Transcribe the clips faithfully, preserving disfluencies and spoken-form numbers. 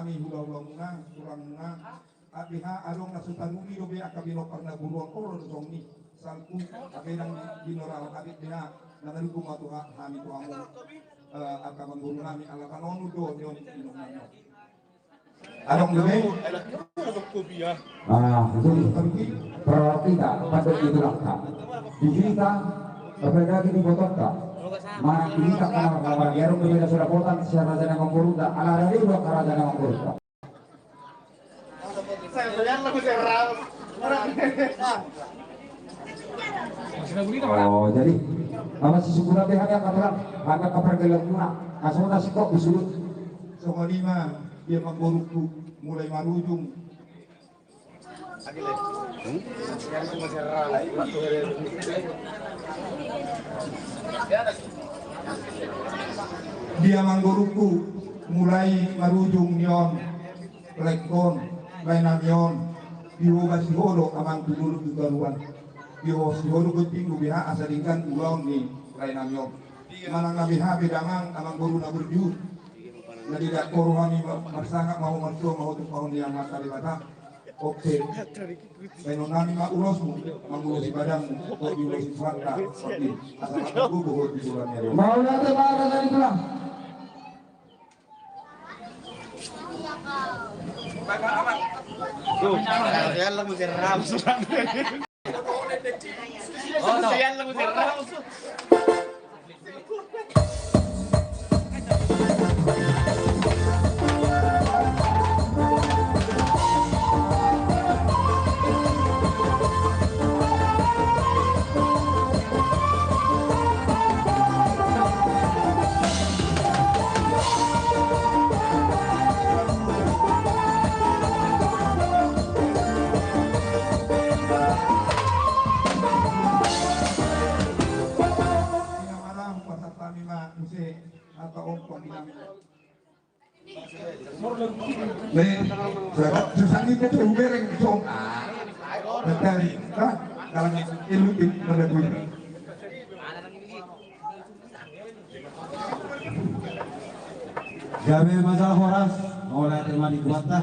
Hami hulahula muna, tulang muna, atik beha adong na so taruli dope angka binompar na buruon, olo do songon i. Salpu, atik ndang di-, binoraon, atik beha na tarungkun ma tu ha-, hami tu hamu, eh, angka amangboru nami, ala tano on do nion inong nami. Adong dope? Ah, jadi perwakilan pandok di tulangta. Di hita, apalagi di bototta. Mana di hita kana kabar, ya, adong dope na so dapotan sian raja ni amangborunta, ala rade do angka raja ni amangborunta. Oh, jadi, apa sih, sumburan be hami angka tulang, hami angka pargeleng muna, asa na singkop di sulut. Songon i ma, dia amangborungku, mulai marujung. Dia amangborungku, mulai marujung nion. Laengkon, lae nami on, dihoba sihodo amang tu dolok tu toruan. Dihoba sihodo gontingku beha asa denggan ulaon ni lae nami on. Manang na beha pe damang amangboru na burju. Na didok ho hami ma-, marsangap ma ho martua ma ho tu pahon ni Amanta Debata. Oke. Baenon nami ma ulosmu, mangulosi badanmu, ho diulosi Tuhanta. Oke. Asa margogo ho di bulan ni ari on. Mauliate ma raja ni tulang. Be, sudah, susah ni, betul, hubereng, song. Ah, betul. Ah, kalau ilutin, pada gue. Gabe ma jala horas, mauliate ma di Tuhanta.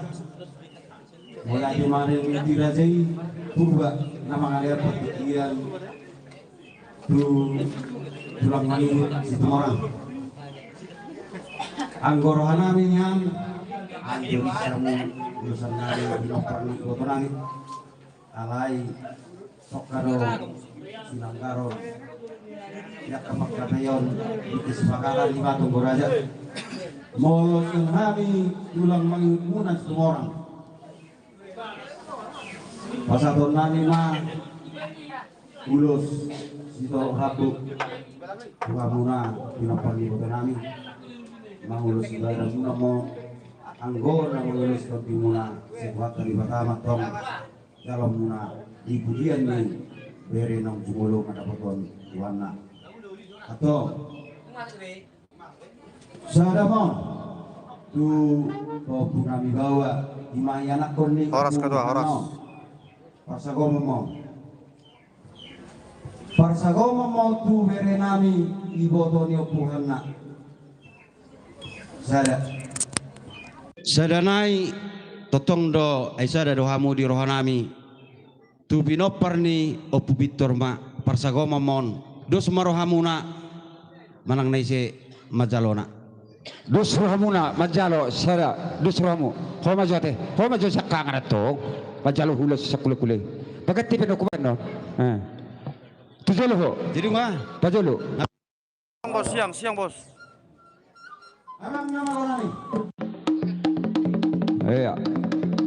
Mauliate ma di raja i, Purba, na mangalean partingkian. Tu tulang Manihut Situmorang. Anggo roha nami nian, anggo bisa mu, urusan nami, binompar ni iboto nami. Alai, songka do, sinanggaron. Ia kapangkataion, di kesepakatan di Batung Goraja. Molo sian hami, tulang Manihut muna Situmorang. Pasahaton nami ma ulos sitorop rambu tu hamuna, binompar ni iboto nami. Mangulosi badanmuna ma on, anggo na mangulosi tondimuna, sai Tuhanta Debata ma antong jaloonmuna di pujian ni bere naung jumolo mandapothon tuanna. Antong. Sada ma on tu ompu nami baoa, i ma ianakhon ni. Horas, ketua, horas. Parsagomon ma on. Parsagomon ma on tu bere nami, iboto ni ompunganna. Sada. Sada nai, tongtong do, ai sada do hamu di roha nami. Tu binompar ni Ompu Pintor ma, parsagomon ma on. Dos ma rohamuna, manang na ise manjalona. Dos rohamuna manjalo, sada, dos rohamu. Ho ma jo ate, ho ma jo siangkangan antong. Manjalo ulos sangkule-kule. Bagan tipe no kuban no. Eh. Tu jolo ho. Jadi ma. Pajolo. Siang, Bos, siang, siang, Bos. Ia.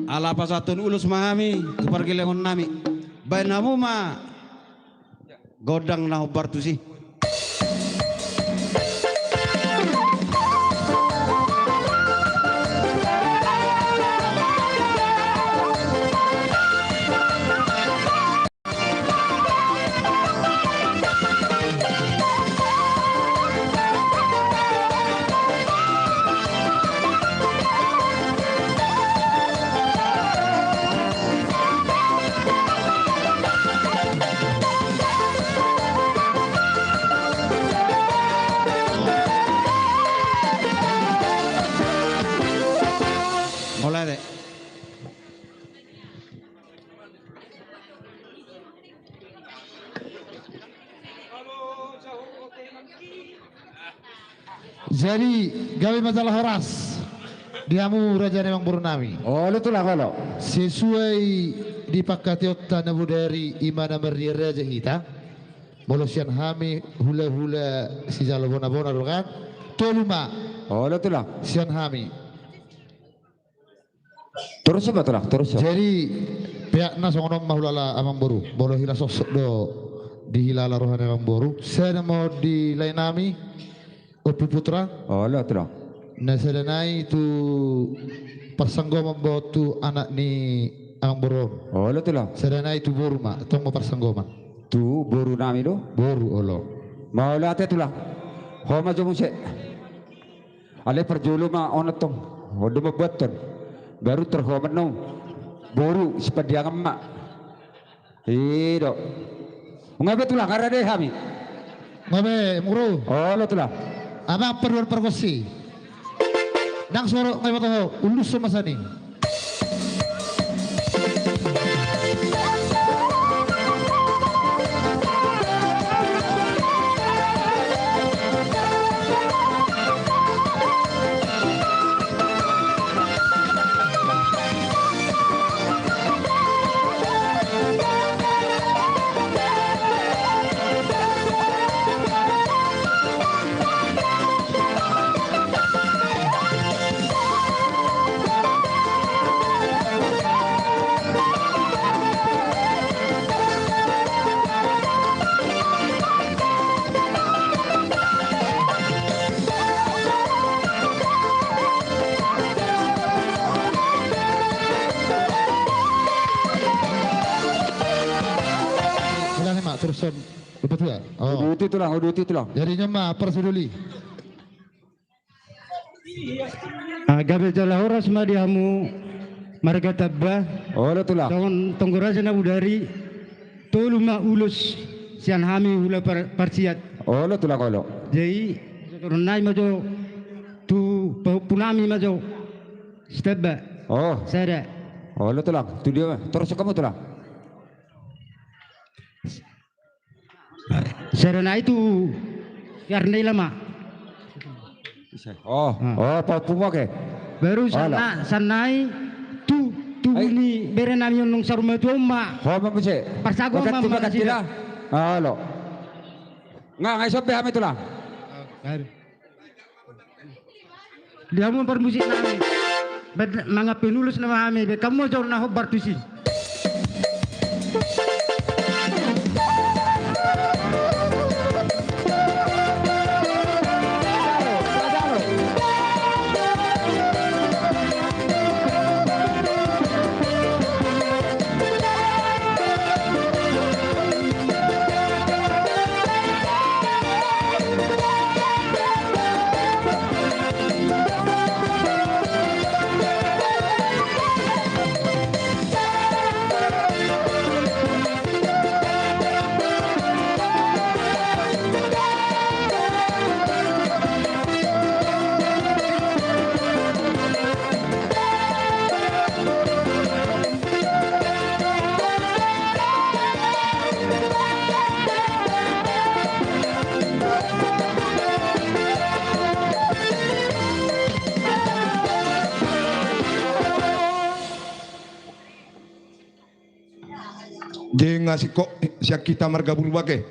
Ala pasahathon ulos ma hami tu pargellengon nami. Baen hamu ma gondang na hombar tusi. Jadi gabe ma jala horas di hamu raja ni amangboru nami. Olo tulang, olo. Sesuai di pangkataionta na bodari, i ma na marria raja hita. Molo sian hami hulahula sijalo bonabona do kan. Tolu ma. Olo tulang. Sian hami. Torus ma tulang, torus ma. Jadi peakna songon on ma hulala amangboru. Molo hila soksok do dihilala roha ni amangboru. Sada ma on di lae nami, Ompu Putra. Olo tulang. Na sada nai tu parsanggoman ma on tu anak ni amangboru on. Olo tulang. Sada nai tu boru ma, tong ma parsanggoman. Tu boru nami do? Boru, olo. Mauliate tulang. Ho ma jo muse. Alai parjolo ma on antong, on do mambuathon. Baru tarhoman naung boru sipandiangan ma. I do. Nunga be tulang, rade hami. Nunga be, muru. Olo tulang. Amang paruan pargonsi. Ndang soro ngai mata ho, ulushon ma sian i. Ulang ma, terus, em, lupa tulang. Oh. Uduti tulang, uduti tulang. Jadi nyoma, persuduli. Ah, gabe jala horas ma di hamu marga Tamba. Olo tulang. Songon tonggo raja na bodari, tolu ma ulos sian hami hula par-, parsiat. Olo tulang, olo. Jadi, songon nai ma jo tu pahompu nami ma jo. Sitamba. Oh. Sada. Olo tulang. Tu dia ma. Torus hamu tulang. Sada nai tu Yarnela ma. Oh, ah. Oh, pahompu ma ke. Baru sian na-, sian nai tu, tu ai. Buni bere nami on nung saur matua on ma. Ho ma muse. Parsagoman ma. Olo. Nga, nga isop be hami tulang. Ah, baru. Di hamu parmusik nami. Mangampe ulos nama hami, be hamu jo na hombar tusi. Deng asing kok sian hita marga Purba ke.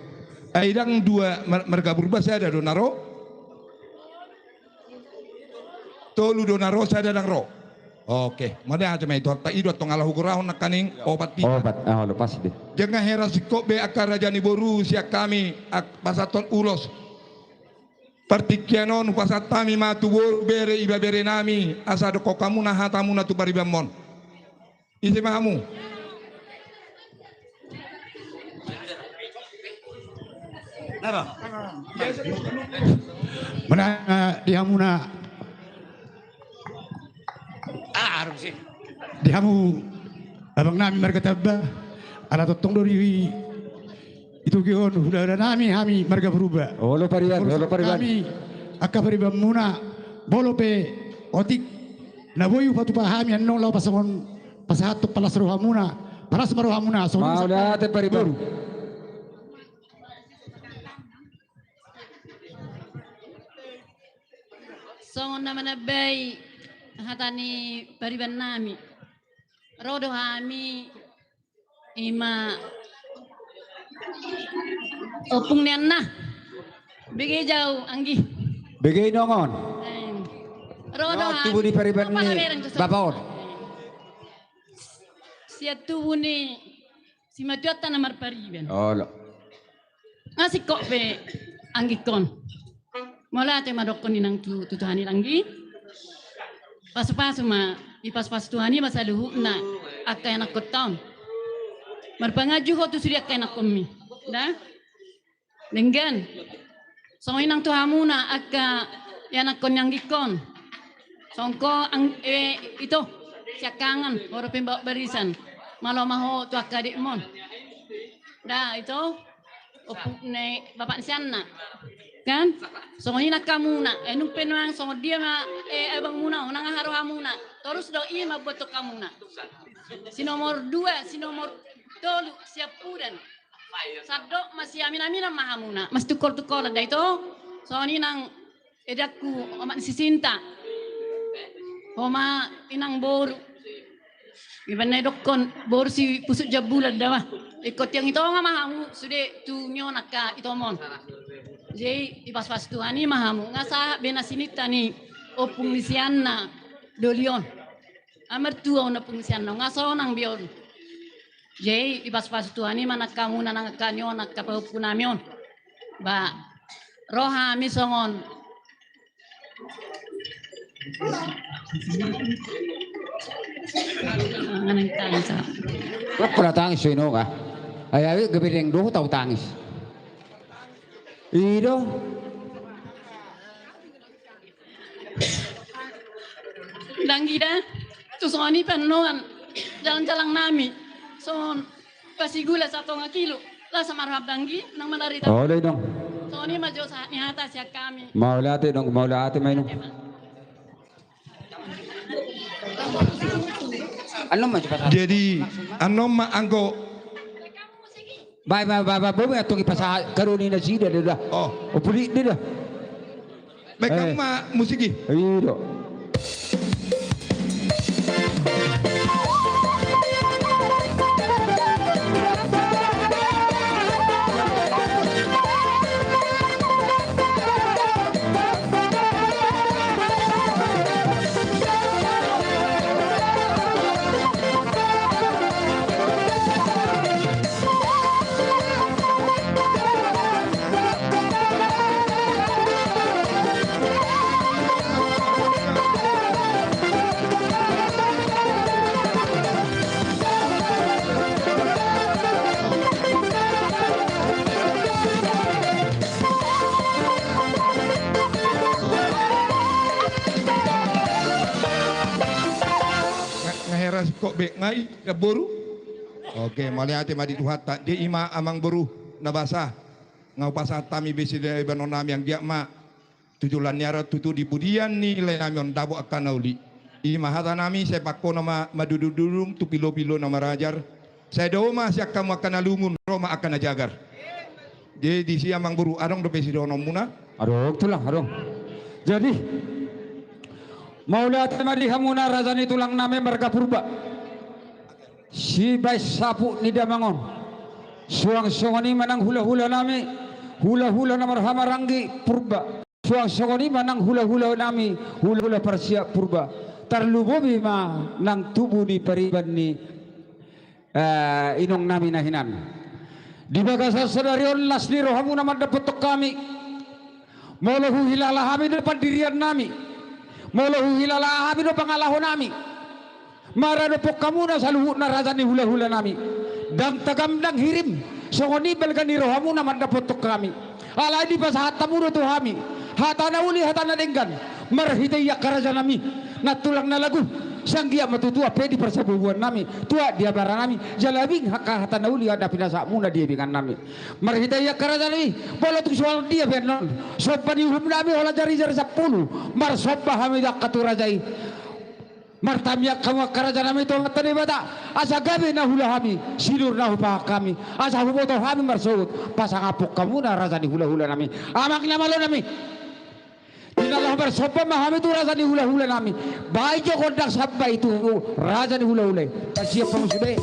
Ai ndang dua mar-, marga Purba, sada do na ro. Tolu do na ro, sada ndang ro. Oke, mauliate ma i tu Tuhanta, i do antong ala hugorahon nangkaning opat hita. Opat, ah, olo, pas be. Jala hera singkop be angka raja ni boru sian hami, pasahathon ulos. Partingkian on hupasahat hami ma tu boru, bere, ibebere nami, asa dokkon hamuna hatamuna tu paribanmon. Ise ma hamu? Manang, eh, di hamuna. Ah, arung sih. Di hamu abang nami marga Tamba, ala tongtong do di Itugihon hulahula nami hami marga Purba. Olo pariban, olo pariban. Hami angka paribanmuna, molo pe otik na boi hupatupa hami annon laho pasongon pasahathon palas rohamuna, palas ma rohamuna. Mauliate pariban. Songon na manambai hata ni pariban nami, ro do hami, ima ompung ni anna. Bege jau, anggi. Bege inong on. Eh. Ro do hami. Tubu ni pariban ni bapa on. Sian tubu ni simatuanta na marpariban. Olo. Nga singkop pe, anggingkon. Mauliate ma dokkon inang tu, tu Tuhan i, anggi. Pasupasu ma, dipasupasu Tuhan i ma saluhutna angka ianakkonta on. Marpanganju ho tu sude angka ianakkonmi. Da? Denggan. Songon i nang tu hamuna angka ianakkon ni anggingkon. Songon ho ang-, eh, ito, siangkangan, ho dope baok barisan. Malo ma ho tu angka adekmon. Da, ito, ompung ni bapak ni si Anna. Kan? Songon i nang hamuna, eh, nunga pe nuaeng songon dia ma, eh, abangmuna, unang aha rohamuna. Torus do i mamboto hamuna. Si nomor dua, si nomor tolu, si ampudan. Sandok masiaminaminan ma hamuna, masitungkoltungkolan da ito. Songon i nang edangku, omak ni si Sinta. Ho ma inang boru. Iba na idokkon boru si pusuk jambulan da ma. Ingkon tiang i tonga ma hamu sude tu nion angka itomon. Jadi dipasupasu Tuhan i ma hamu. Nga sahat be na sininta ni ompung ni si Anna doli on. Amartua on ompung ni si Anna, nga sonang be on. Jadi dipasupasu Tuhan i ma nang hamuna nang angka nion angka pahompunami on. Ba, ro hami songon. Nga nang tangis, ah. Nga pola tangis so ino ka. Ai, ai, gabe deng dohot au tangis. I do. Danggi da, tu songon i pannoan jalang-jalangnami, songon pasigula satonga kilo, lasa marhab danggi, nang manari ta. Olo inong. Songon i ma jo sahat ni hata sian hami. Mauliate inong, mauliate ma inong. Annon ma jo pasahat. Jadi, annon ma anggo Bae, bae, bae, bae, bae, antong ipasahat karu ni nasida do da. Oh. O, pulik do da. Bae, eh, hamu ma musik i. I do. Nga, nga heran kok be ngai. Namboru. Oke, mauliate ma di Tuhanta. Jadi ima amangboru na basa. Nga hupasahat hami be sian ibanon nami anggiat ma tu joloan ni ari on tutu di pudian ni lae nami on dapot angka na uli. Ima hata nami, sai pangkono ma madudungdudung tu pilopilo na marajar. Sai dao ma sian hamu angka na lungun, ro ma angka na jagar. Jadi disi amangboru, adong dope sidohononmuna? Adong tulang, adong. Jadi mauliate ma di hamuna raja ni tulang nami marga Purba. Sibaen saput ni damang on. Suang songon i ma nang hulahula nami, hulahula na marhamaranggi Purba. Suang songon i ma nang hulahula nami, hulahula parsiap Purba. Tarlumobi ma nang tubu ni pariban ni eh, inong nami na hinan. Di bagasan sadari on las ni rohamuna mandapothon hami. Molo huhilala hami do pandirian nami, molo huhilala hami do pangalaho nami, maradophon hamuna saluhutna raja ni hulahula nami. Ndang tagam ndang hirim, songon i balga ni rohamuna mandapothon hami. Alai dipasahat hamu do tu hami hata na uli, hata na denggan, marhite i angka raja nami, nantulang na lagu, sai anggiat ma tutu ampe di parsabubuan nami, tuat di abara nami, jala abing angka hata na uli na pinasahatmuna di abingan nami. Marhite i angka raja nami, molo tung songon dia pe annon, somba ni uhum nami holan jarijari sampulu, marsomba hami do angka tu raja i. Martamiang hamu angka raja nami tu Amanta Debata, asa gabe na huula hami, sinur na hupahan hami, asa huboto hami marsogot pasangaphon hamuna raja ni hulahula nami, amang na malo nami. Di na laho marsomba ma hami tu raja ni hulahula nami. Baen jo gondang samba i tu raja ni hulahula i. Tasiap hamu sude.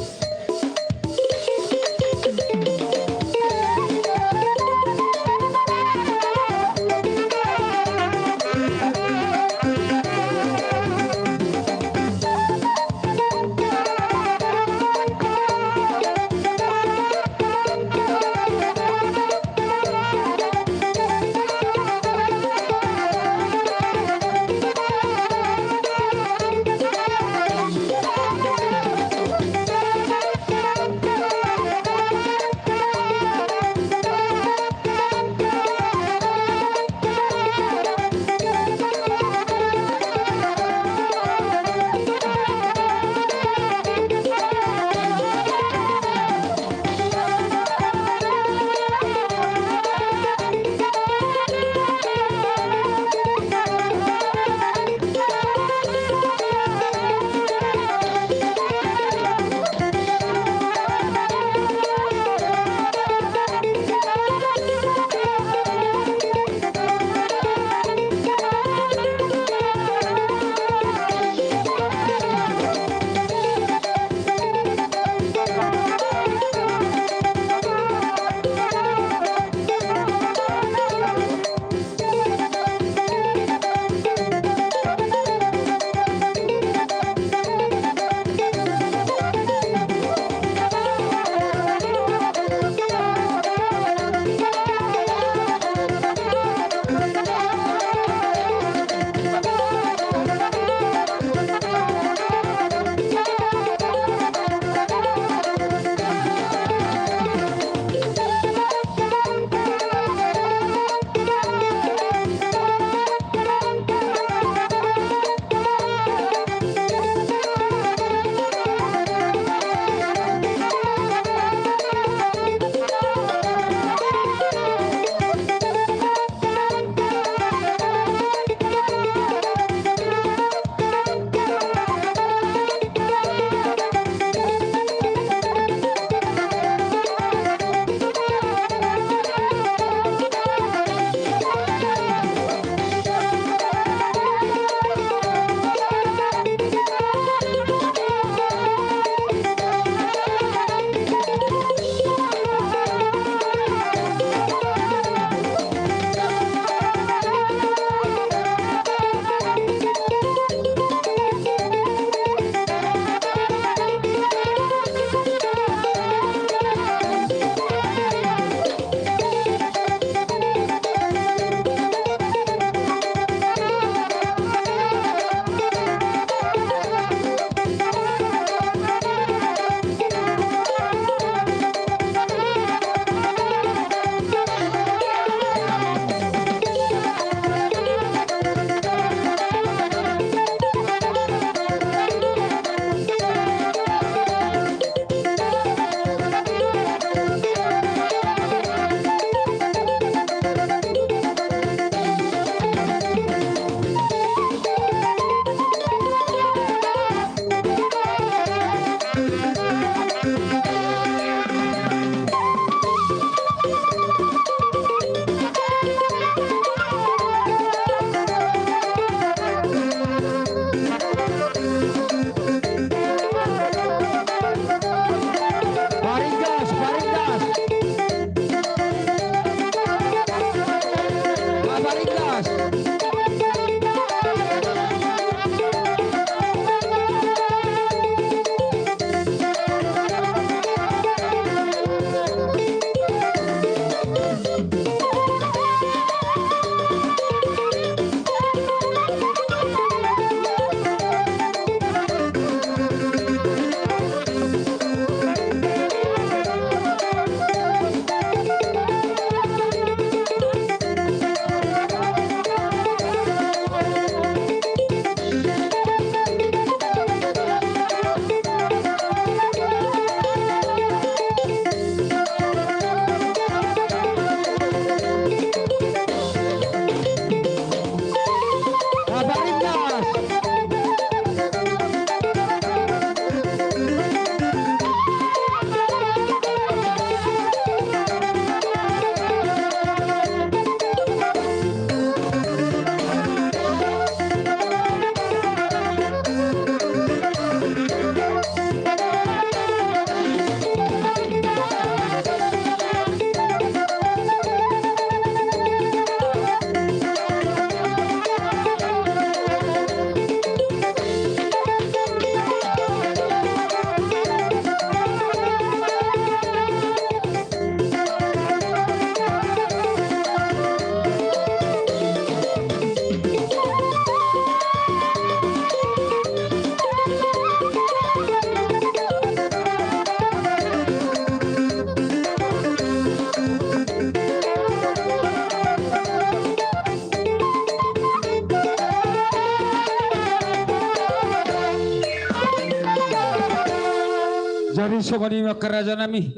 Songon i ma angka raja nami,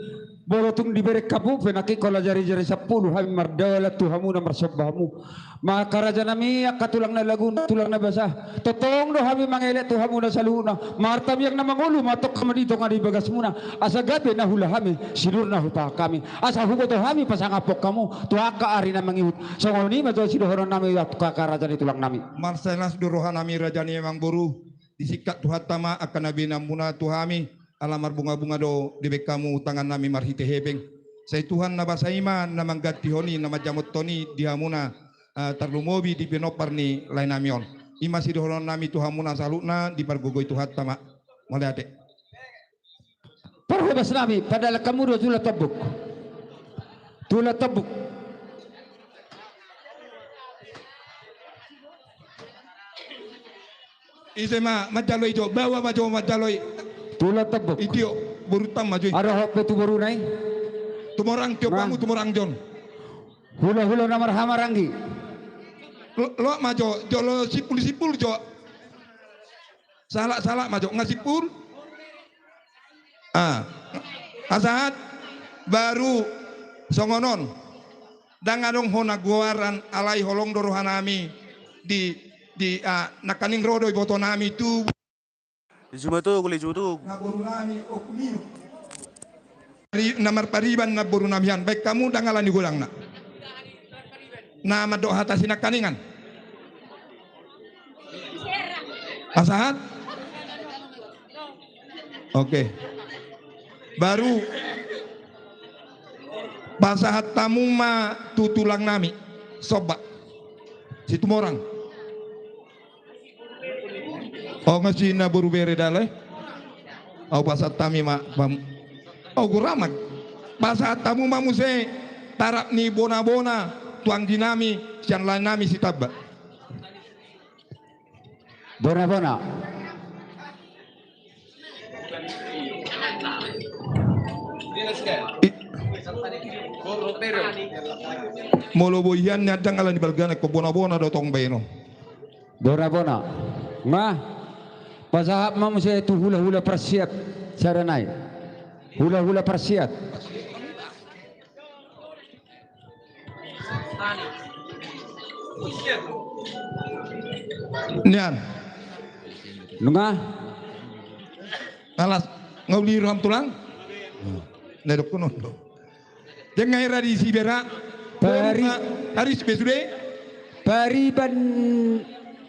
molo tung dibereng hamu pe nangkin holan jari-jari sampulu hami mardalan tu hamuna marsomba hamu. Ma angka raja nami, angka tulang na laguna, tulang na basa, tongtong do hami mangelek tu hamuna saluhutna. Martamiang na mangolu ma antong hamu di tonga ni bagasmuna, asa gabe na huula hami, sinur na hupahan hami, asa huboto hami pasangaphon hamu tu angka ari na mangihut. Songon i ma jo sidohonon nami tu angka raja ni tulang nami. Marsilas do roha nami raja ni amangboru. Disingkat Tuhanta ma angka na binahenmuna tu hami, ala marbunga-bunga do dibaen hamu tangan nami marhite hepeng. Sai Tuhan na basa i ma na manggantihon i, na manjamothon i di hamuna, ah, tarlumobi di pinompar ni lae nami on. I ma sidohonon nami tu hamuna saluhutna, dipargogoi Tuhanta ma. Mauliate. Parhobas nami, padalan hamu do tulang tombuk. Tulang tombuk. Ise ma manjalo i jo, baoa ma jo manjalo i. Tulang tombuk. Itio, boruta ma jo i. Aro hot pe tu boruna i. Tumorang, tiop hamu tumorang jo on. Hula-hula na marhahamaranggi. Lo, loak ma jo, jolo simpul-simpul jo. Sahalak-sahalak ma jo, nga simpul. Ah. Pasahat, baru songon on. Ndang adong hona goaran, alai holong do roha nami di, di, ah, nangkaning ro do iboto nami tu. Jumatug, uli Jumatug. Na boru nami, o kuliu. Ri, na marpariban na boru nami an, baen hamu ndang ala ni godangna. Na mandok hata sinangkaningan. Pasahat? Oke. Baru pasahat hamu ma tu tulang nami. Somba. Situmorang. O, nga si na boru bere dale. Au pasahat hami ma, pam. O, guramak. Pasahat hamu ma muse tarap ni bona-bona tu anggi nami, sian lae nami Sitamba. Bona-bona. I-, molo boi hian ni andang ala ni balgana, ingkon bona-bona do tong baenon. Bona-bona. Nga, pasahat ma muse tu hula-hula parsiat sada nai. Hula-hula parsiat. Nian. Nunga. Alas, nga uli roham tulang? Na dokkon on do. Jeng nga hera di si bera. Pari-, pariban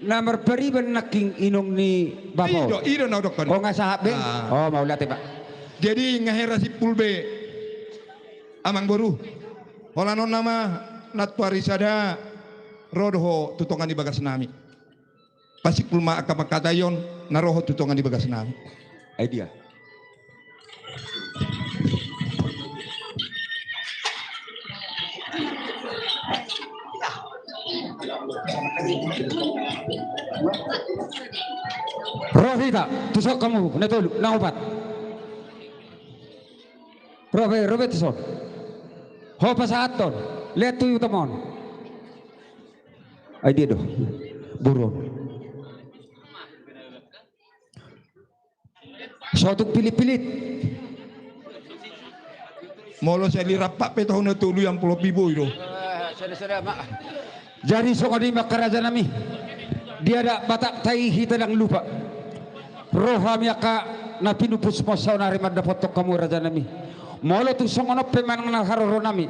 na marpariban nangkin inong ni bapa on. I do, i do na dokkon. O, nga sahat be? Ah. O, mauliate, Pak. Jadi nga hera simpul be. Amangboru, holan on nama nantuari sada ro do ho tu tonga ni bagas nami. Pasimpul ma angka pangkataion na ro ho tu tonga ni bagas nami. Ai dia. Ro hita, tu son hamu, na tolu, na opat. Ro be, ro be tu son. Ho pasahathon. Lean tu uta ma on. Ai dia do. Boru on. Sotung pilit-pilit. Molo sali rampak pe tahu na tolu yang pulo biboi do. Eh, sada-sada ma. Jadi songon i ma angka raja nami. Di adat Batak ta i hita ndang lupa. Ro hami angka na pinumpus ma saonari mandapothon hamu raja nami. Molo tung songon on pe manang na haroro nami,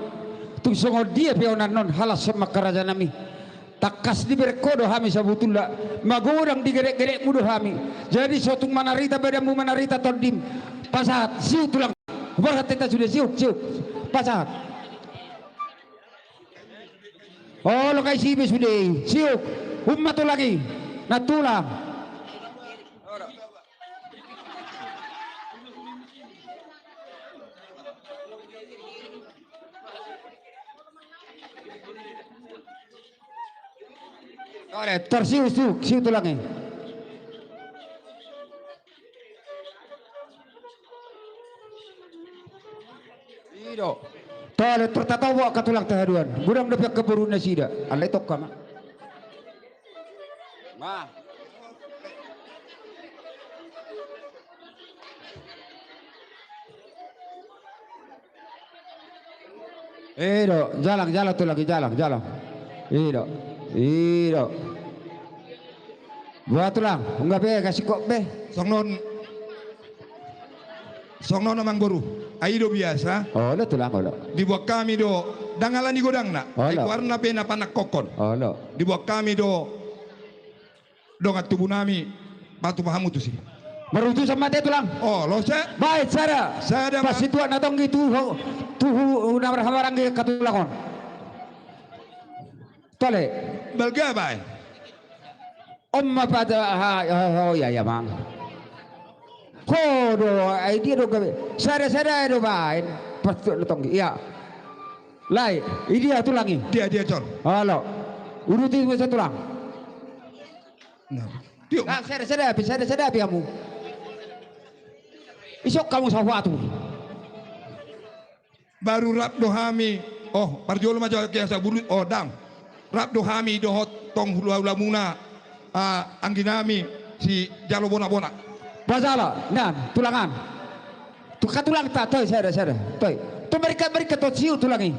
tung songon dia pe onan on, halashon ma angka raja nami. Tangkas dibereng ho do hami sabotulna. Magodang di gedek-gedekmu do hami. Jadi sotung manarita badanmu, manarita tondim. Pasahat, siuk tulang. Huparhata hita sude, siuk, siuk. Pasahat. Olo, nga isi be sude i. Siuk. Umma tulang i. Na tulang. Ore, tor siuk, siuk, siuk tulang i. I do. Tole, tor tatobo angka tulang tahaduan. Godang dope angka boru nasida. Alai tongka ma. Ma. I do, jalang, jalang tulang i, jalang, jalang. I do, i do. Boha tulang, nunga be, gasingkop be. Songon on, songon on amangboru. Ai i do biasa. Olo tulang, olo. Diboan hami do, ndang ala ni godangna. Olo. Ai goarna be na panangkokhon. Olo. Diboan hami do dongan tubu nami, patupa hamu tusi. Marutusan ma ate tulang. Olo, se. Baen sada. Sada ma. Pasituak na tonggi tu ho, tu ho na marhahamaranggi angka tulang on. Tole. Balga baen. On ma pata, ha, ha, ho, ia, ia, amang. Ho do, ai dia do gabe. Sada, sada do baen. Pasituak na tonggi. Ia. Lae, i dia tulang i? Dia, dia, John. Olo. Uruti muse tulang. Nah. Tio. Nah, sada, sada api, sada, sada api hamu. Isok hamu sahuatu. Baru rap do hami. Oh, parjolo ma jo kiasa bulu. Oh, dang. Rap do hami dohot tong hulahula muna. Ah, anggi nami si jalo bona-bona. Pajala, nan, tulang an. Tu ka tulang ta, toi, sada, sada, toi. Tu marika, marika, toi siu tulang i.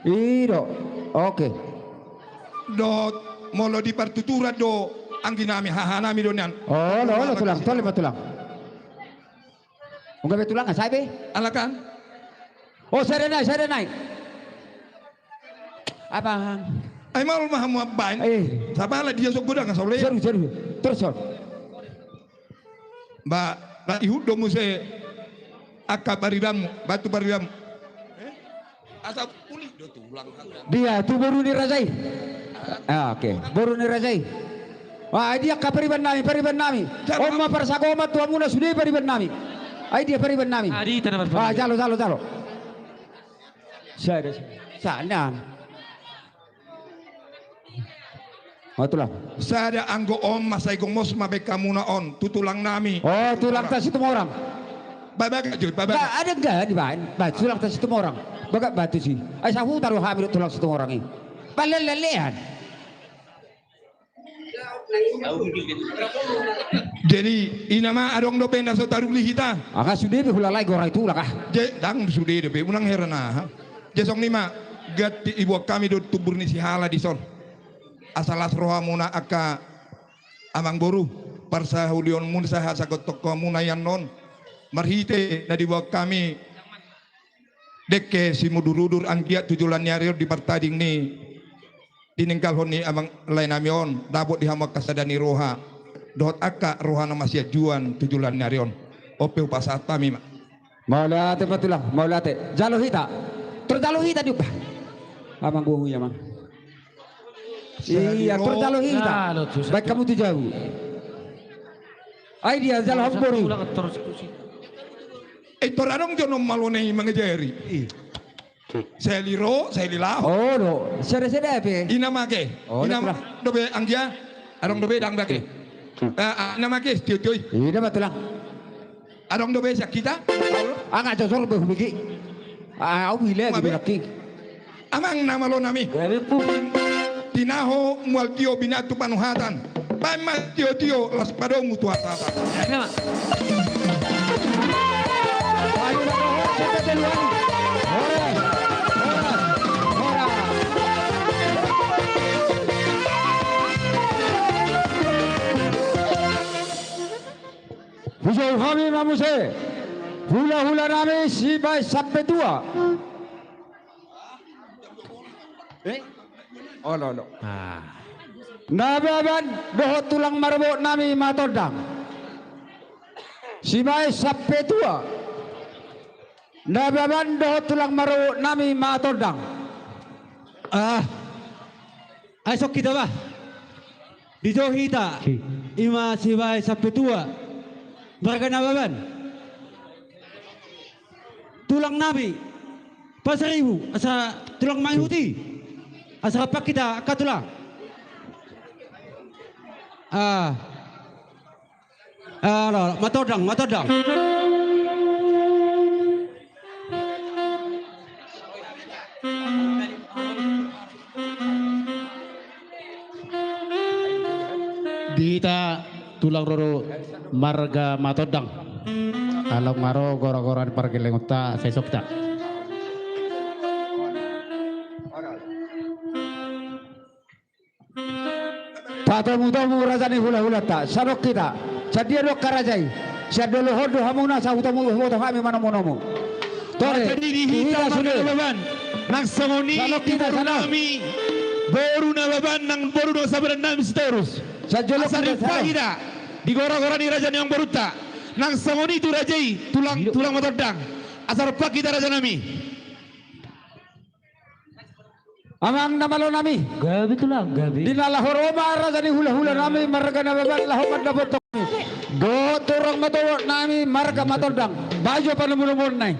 I do. Oke. Dohot molo di partuturan do anggi nami, haha nami do nian. Olo, olo, tulang, tole ma tulang. Nunga be tulang, sai be? Alakan. Oh, sada nai, sada nai. Abang. Ai maol ma hamu ambaen. Eh. Sapala dia so godang, saole. Seru, seru. Terus, Son. Ba, na ihut do muse angka paribanmu, batu paribanmu. Eh? Asa uli do tulang. Dia, tu boru ni raja i. Ah, oke. Boru ni raja i. Ah, dia angka pariban nami, pariban nami. Jalo. On ma parsagoman tu hamuna sude pariban nami. Ai dia pariban nami. Ah, di tanah. Ah, jalo, jalo, jalo. Sada, sada. Sana. Oh, tulang. Sada anggo on ma sai gomos ma be hamuna on, tu tulang nami. Oh, tulang ta Situmorang. Ba, bagak jo, ba, bagak. Ba, ada enggak dibaen? Ba, tulang ta Situmorang. Bagak batu si. Ai sahuta do hami dohot tulang Situmorang i. Ba, lele-lelean. Jadi, i nama adong dope na so taruli hita. Angka sude be hulalai gora i tulang ah. Je, ndang sude dope, unang heran aha. Je songon i ma, gati diboan hami do tumbur ni sihala dison. Asa las rohamuna angka amangboru, parsahulionmuna sahat sagontongmuna i annon. Marhite na diboan hami dengke simudur-udur anggiat tu joloan ni ari on di partading ni tininggalhon ni amang lae nami on, dapot di hamu angka sada ni roha dohot angka roha na masianjuan tu joloan ni ari on. On pe hupasahat hami ma. Mauliate ma tulang, mauliate. Jalo hita. Tor jalo hita diumba. Amang boru i amang. Iya, tor jalo hita. Baen hamu tu jabu. Ai dia jalo hamu boru. Eh, tor adong jo non malone i mangajari. Seli ro, seli laho. Oh, do. Sada-sada pe. Ina make. Oh, ina dope anggia. Adong dope dang make. Eh, ah, ina make tio-tio i. Ina ma tulang. Adong dope sian hita? Angka jojor be hubege. Ah, au bile di belakang. Amang na malo nami. Tinaho mual tio binatu panuhatan. Baen ma tio-tio las padomu tu hata-hata. Hujou hami ma muse hula-hula nami sibaen sampe tua. Eh? Olo, olo. Ah. Nababan dohot tulang marboru nami Matondang. Sibaen sampe tua. Nababan dohot tulang marboru nami Matondang. Ah. Ai songon hita bah. Dijou hita. Ima sibaen sampe tua. Marga Nababan. Tulang nami. Pasaribu, asa tulang mangihut i. Asa rap hita angka tulang. Ah. Ah, olo, Matondang, Matondang. Di hita tulang roro marga Matondang. Along ma ro gora-gora ni pargellengonta, sai songon hita. Patomutomu raja ni hulahulanta, songon hita. Sian dia do angka raja i? Sian dolok on do hamuna, sai huboto hami manomunomu. Tore, raja ni hita, hita sude. Mangga Nababan. Nang songon i di boru nami, boru Nababan, nang boru dongan sahabat nami Sitorus. Asa ripa hita di goragora ni raja ni amangborunta. Nang songon i tu raja i, tulang, tulang Matondang. Asa ripa hita raja nami. Amang na malo nami. Gabe tulang, gabe. Di na laho ro ma raja ni hulahula nami marga Nababan laho mandapothon hami dohot tulang matobot nami marga Matondang. Bahen jo panomunomuonna i.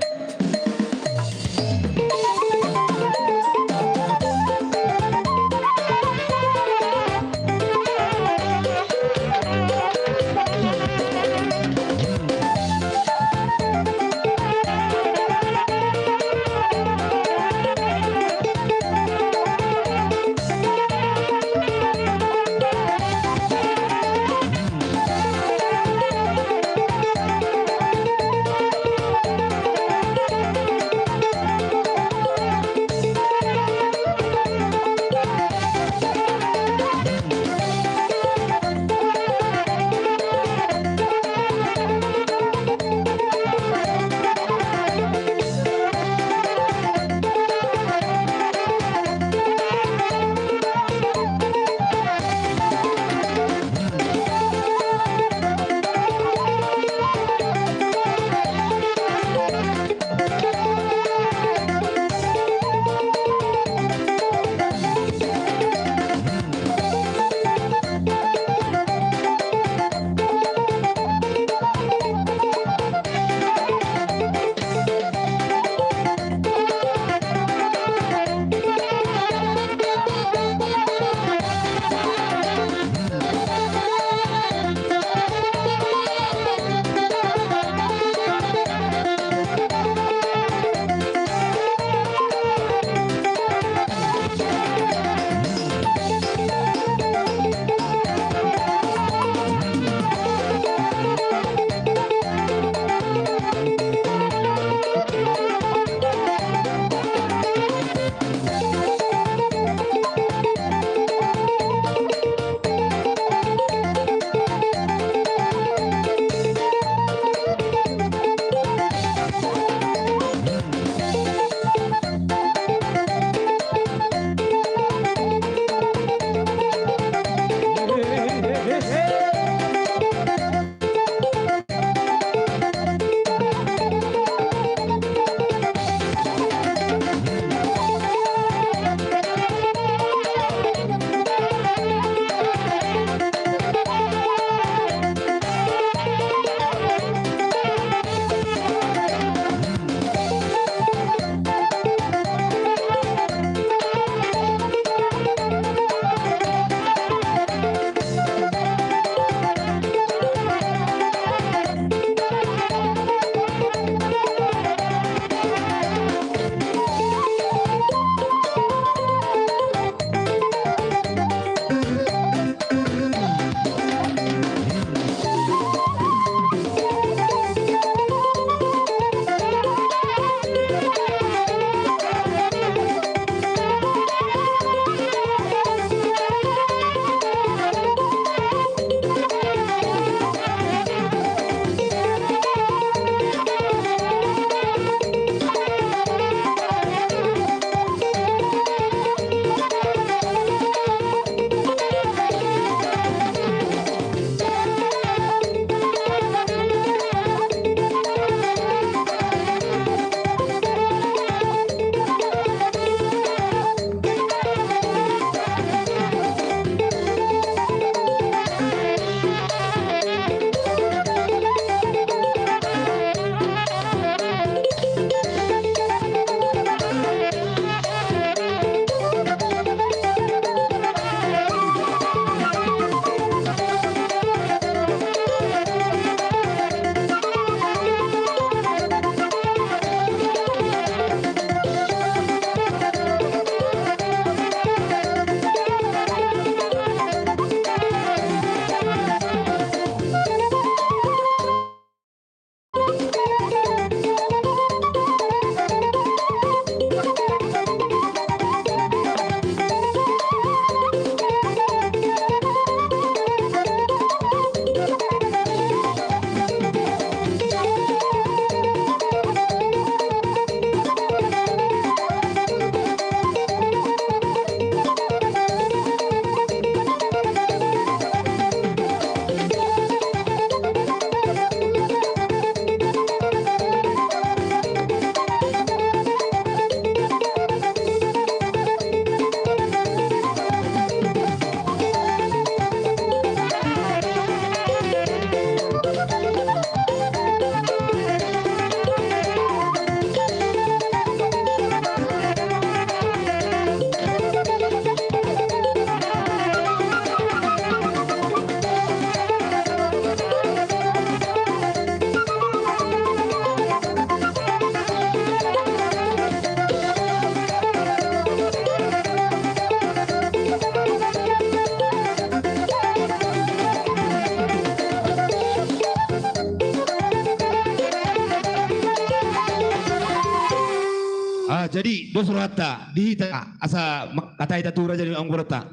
Di dos rohanta di hita asa ma-, hata hita tu raja ni amangborunta.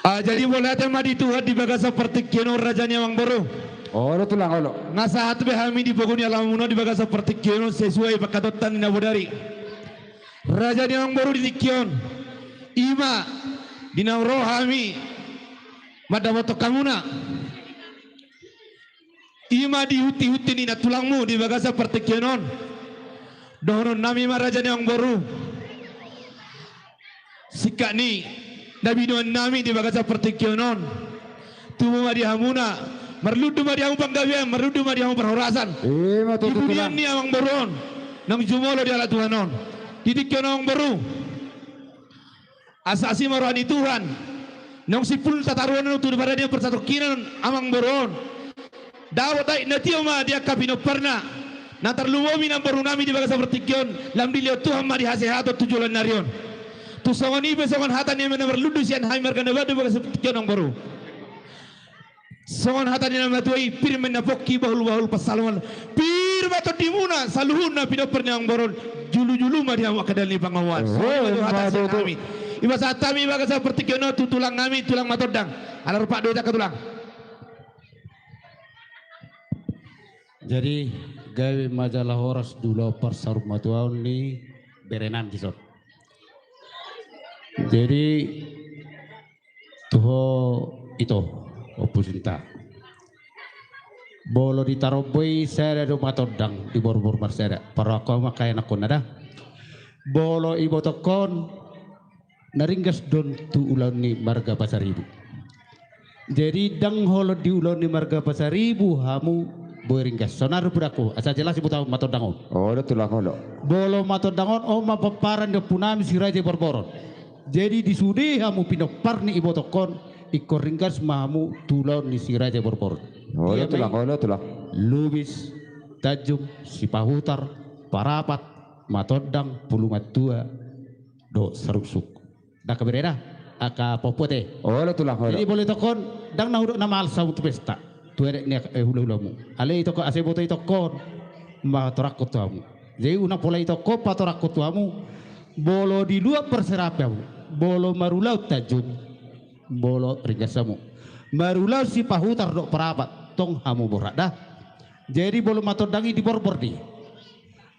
Ah, jadi mauliate ma di Tuhan di bagasan partingkian on raja ni amangboru. Olo tulang olo. Nga sahat be hami di pogu ni alamuna di bagasan partingkian on sesuai pangkataion ni na bodari. Raja ni amangboru di tingki on. Ima di na ro hami mandapothon hamuna. Ima di hunti-hunti ni nantulangmu di bagasan partingkian on. Dohonon nami ma raja ni amangboru. Singkat ni na binoan nami di bagasan partingkian on. Tubu ma di hamuna. Marlundu ma di hamu panggabean, marlundu ma di hamu parhorasan. Ima tutu tulang. Di pudian ni amangboru on. Naung jumolo dialap Tuhan on. Di tingki on amangboru. Asa asi ma roha ni Tuhan. Naung simpul tataruan on tu paradian parsatongkinan amangboru on. Dapot aek na tio ma di angka pinomparna. Na tarlumobi namboru nami di bagasan partingkian on. Lam dilehon Tuhan ma di hasehaton tu joloan ni ari on. Tung songon i pe songon hata ni na marlundu sian hami marga Nababan di bagasan partingkian on amangboru. Songon hata ni na matua i, pir ma inna pongki, bahul-bahul pansalongan. Pir ma tondimuna saluhutna pinompar ni amangboru on. Julu-julu ma di hamu angka dalan ni pangomoan. Songon i ma tutu hata sian hami. Ima sahat hami bagasan partingkian on tu tulang nami, tulang Matondang. Ala rupa do i angka tulang. Jadi gabe ma jala horas di ulaon parsarumatuaon ni bere nami dison. Jadi tu ho ito, Ompu Sinta. Molo di tarombo i sada do Matondang di borbor marsada. Parrohahon ma angka anakkonna da. Molo ibotokkon na ringgas do on tu ulaon ni marga Pasaribu. Jadi ndang holan di ulaon ni marga Pasaribu hamu boi ringgas. Saonari pudakku asa jelas iboto hamu Matondang on. Olo tulang olo. Molo Matondang on, on ma pomparan ni ompu nami si Raja Borboron. Jadi di sude hamu pinompar ni ibotokkon, ingkon ringgas ma hamu tu ulaon ni si Raja Borboron. Olo tulang olo tulang. Lubis, Tanjung, Sipahutar, Parapat, Matondang, Pulungan Tua, dohot Saruksuk. Ndang habereda angka pahompu ate. Olo tulang olo. Jadi molo itokkon ndang na hudok na males hamu tu pesta tu adat ni hula-hulamu. Alai itokkon asa iboto itokkon ma torangkon tu hamu. Jadi unang pola itokkon patorangkon tu hamu. Molo di luat parserapeon hamu, molo marulaon Tanjung, molo ringgas hamu. Marulaon Sipahutar dohot Parapat tong hamu borhat da. Jadi molo Matondang i di borbor do i.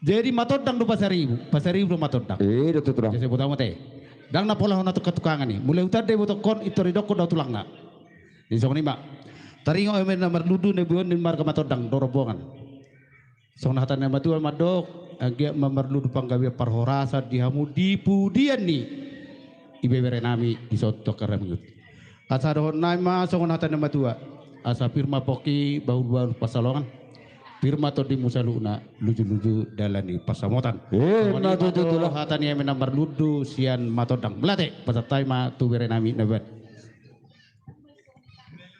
Jadi Matondang do Pasaribu, Pasaribu do Matondang. I do tutu da. Jadi sebut amat e. Ndang na pola hona tukang-tukangan i. Mulai hutanda ibotokkon, pintor idokkon do ahu tulangna. Jadi songon i ma. Taringot hami na marlundu na binoan ni marga Matondang do rombongan. Songon hata ni na matua mandok, anggiat ma marlundu panggabean parhorasan di hamu di pudian ni ibebere nami dison tu angka ramiut. Asa dohonon nami ma songon hata ni na matua. Asa pir ma pongki, bahul-bahul pansalongan. Pir ma tondimu saluhutna, luju-luju dalan ni pansamotan. Ima tutu tulang. Hata ni hami na marlundu sian Matondang. Mauliate, pasahat hami ma tu bere nami Nababan.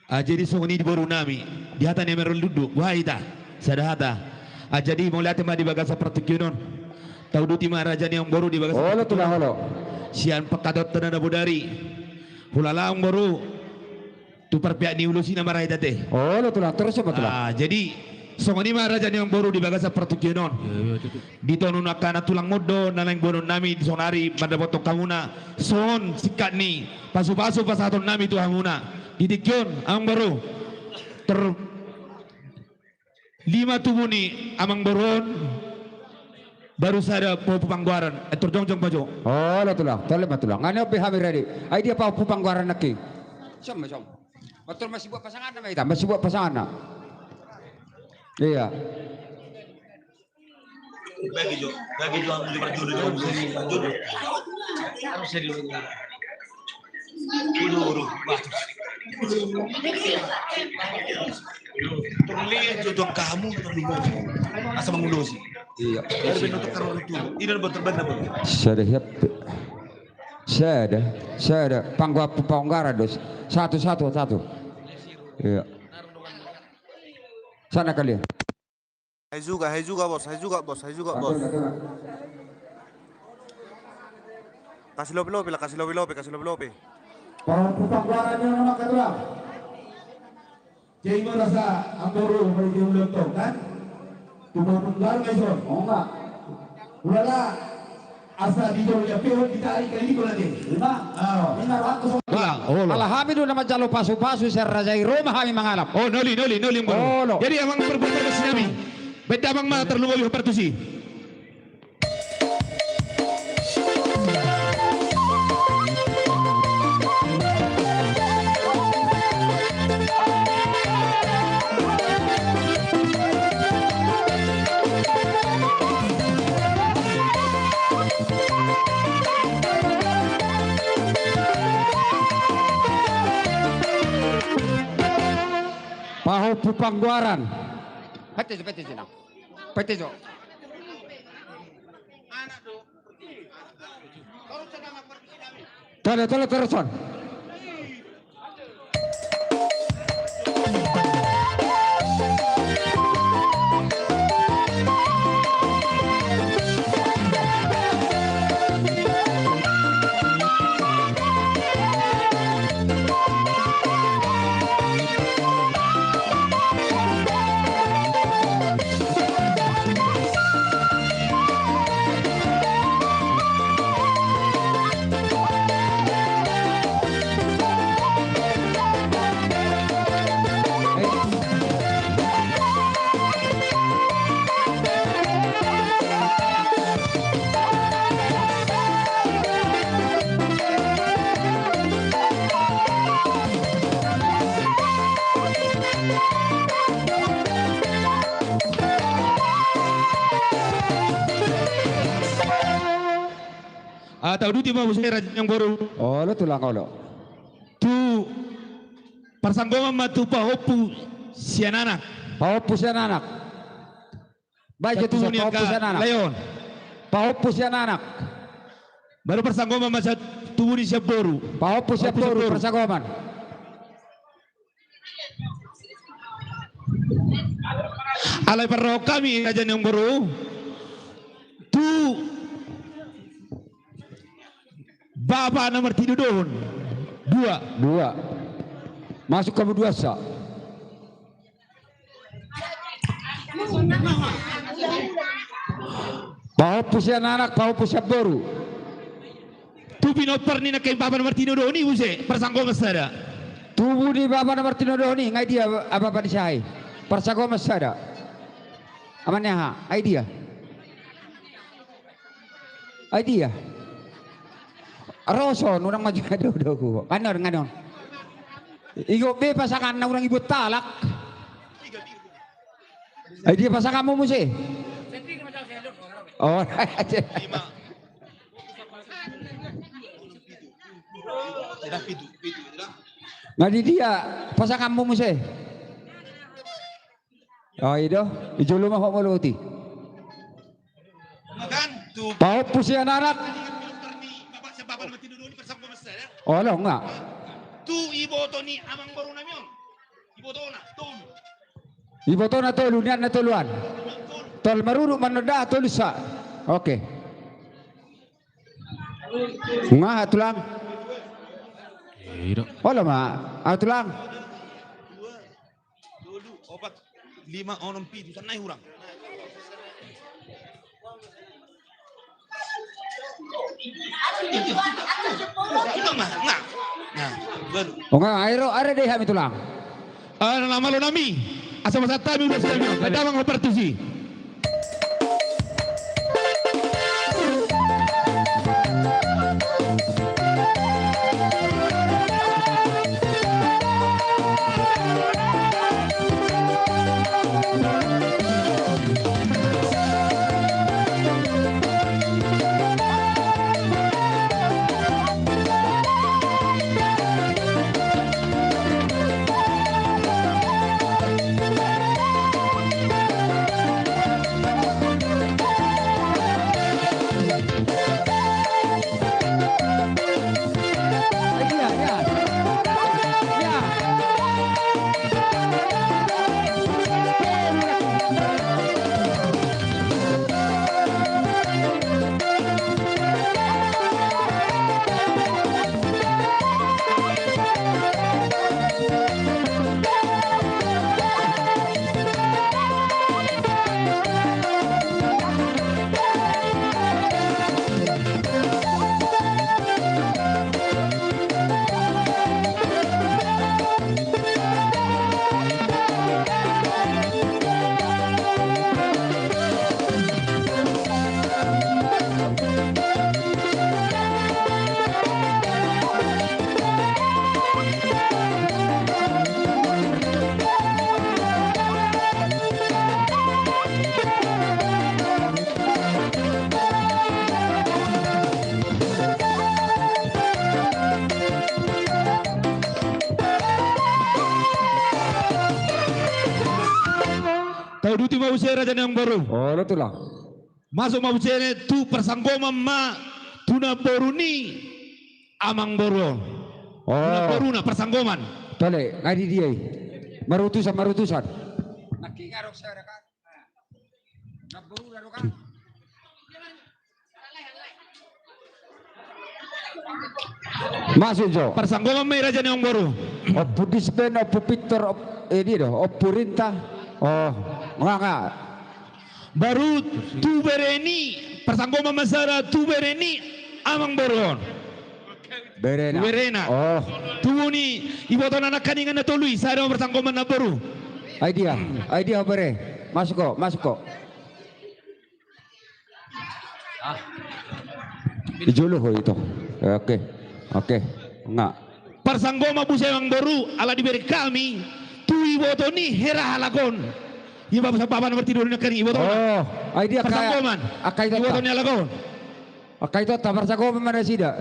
Ah, jadi songon i di boru nami, di hata ni hami na marlundu, boha hita, sada hata. Ah, jadi mauliate ma di bagasan partingkian on. Tauduti ma raja ni amangboru di bagasan partingkian on. Olo tulang olo. Sian pangkataionta na bodari. Hulala amangboru. Tu parpihak ni ulos i na marhite ate. Olo tulang, torus ma tulang. Ah, jadi songon i ma raja ni amangboru di bagasan partingkian on. Iya, iya, tutu. Di tonun angka na tulangmon do na naeng boanon nami di sonari mandapothon hamuna songon singkat ni pasu-pasu pasahaton nami tu hamuna. Di tingki on amangboru. Tor lima tubu ni amangboru on. Baru sada pahompu panggoaran. Eh, tor jongjong ma jo. Olo tulang, tole ma tulang. Nga nion be hami rade. Ai dia pahompu panggoaran nangkin. Sian ma sian. Mator masibuat pasanganna ma hita, masibuat pasanganna. Iya. Bagi jo, bagi jo, bagi jo, bagi jo. Ulu, ulu, bagus. Terlihat jo tu angka hamu, terlihat. Asa mangulosi. Iya. Biar bentuk terlalu tua. Ini buat terbaik apa? Sada hiap. Sada, sada. Panggo-, panggoaran dos. Satu, satu, satu. Iya. Sana kalian. Hai juga, hai juga, Bos, hai juga, Bos, hai juga, Bos. Kasih lopi-lopi lah, kasih lopi-lopi, kasih lopi-lopi. Pahompu panggoaran ni on ma, ketua. Jadi ma rasa amangboru, mari dia ulang tong, kan? Cuma panggoaran, guys, on. Oh, enggak. Ula asa di jolo ni ampehon ditarik kali ni kula te. Ima. Aro. Ima ro aku so. Olo. Ala hami do na manjalo pasu-pasu sian raja i ro ma hami mangalap. O, noli, noli, noli, noli. Olo. Jadi amang parbuat pargonsi nami. Baen damang ma tarlumobi hombar tusi. Pahompu panggoaran. Pete jo, pete jo, nang. Pete jo. Tole, tole, teruson. Ah, tauduti ma muse raja ni amangboru. Olo tulang, olo. Tu parsanggoman ma tu pahompu sian anak. Pahompu sian anak. Baik, tubu ni angka lae on. Pahompu sian anak. Baru parsanggoman ma sian tubu ni sian boru. Pahompu sian boru, parsanggoman. Alai parrohahon hami raja ni amangboru. Tu bapa na martinodohon. Dua. Dua. Masuk hamu dua sa. Pahompu sian anak, pahompu sian boru. Tu pinompar ni nangkin bapa na martinodohon i muse, parsanggoman sada. Tubu ni bapa na martinodohon i, nga i dia bapa ni si aha i. Parsanggoman sada. Aman ni aha, ai dia. Ai dia. Ro son, unang maju do doku. Nga on, nga on. Igot be pasanganna unang ibuat halak. Ai dia pasanganmu muse? O. Nga di dia pasanganmu muse? O, i do, i jolo ma ho molo uti. Pahompu sian anak. Olo, nga. Tu iboto ni amangboru nami on. Ibotona tolu. Ibotona tolu, nian na tolu an. Tolu. Tolu maruruk, manonda, tolu sa. Oke. Nga aha tulang? Olo ma aha tulang. Tolu, opat, lima, onom, pitu, tannai hurang. O nga, ai ro, ai ro do hami tulang. Ah, na malo nami. Asa masahat hami ulos nami. Baen damang hombar tusi. raja ni amangboru. Olo tulang. Masuk ma muse tu parsanggoman ma tu namboru ni amangboru on. Oh. Tu namboruna parsanggoman. Tole, ngai di dia i. Marutusan, marutusan. Nangkin adong sada kan. Namboruna do kan. Masuk jo. Parsanggoman ma i raja ni amangboru. Ompu Disben, Ompu Pintor, Om-, eh, dia do, Ompu Rinta. Oh, nga, nga. Baru tu bere ni, parsanggoman ma sada tu bere ni amangboru on. Berena. Berena. Oh. Tubu ni ibotona nangkaningan na tolu i, sada ma parsanggoman namboru. Ai dia, ai dia bere. Masuk ho, masuk ho. Ah. Di jolo ho ito. Oke. Oke. Nga. Parsanggoman muse amangboru, ala dibereng hami tu iboto ni hera halak on. Iba pasampapan martidur nangkaning iboto. Oh, ai dia parsanggoman. Angka ito ta. Iboto ni halak on. Angka ito ta parsanggoman ma nasida.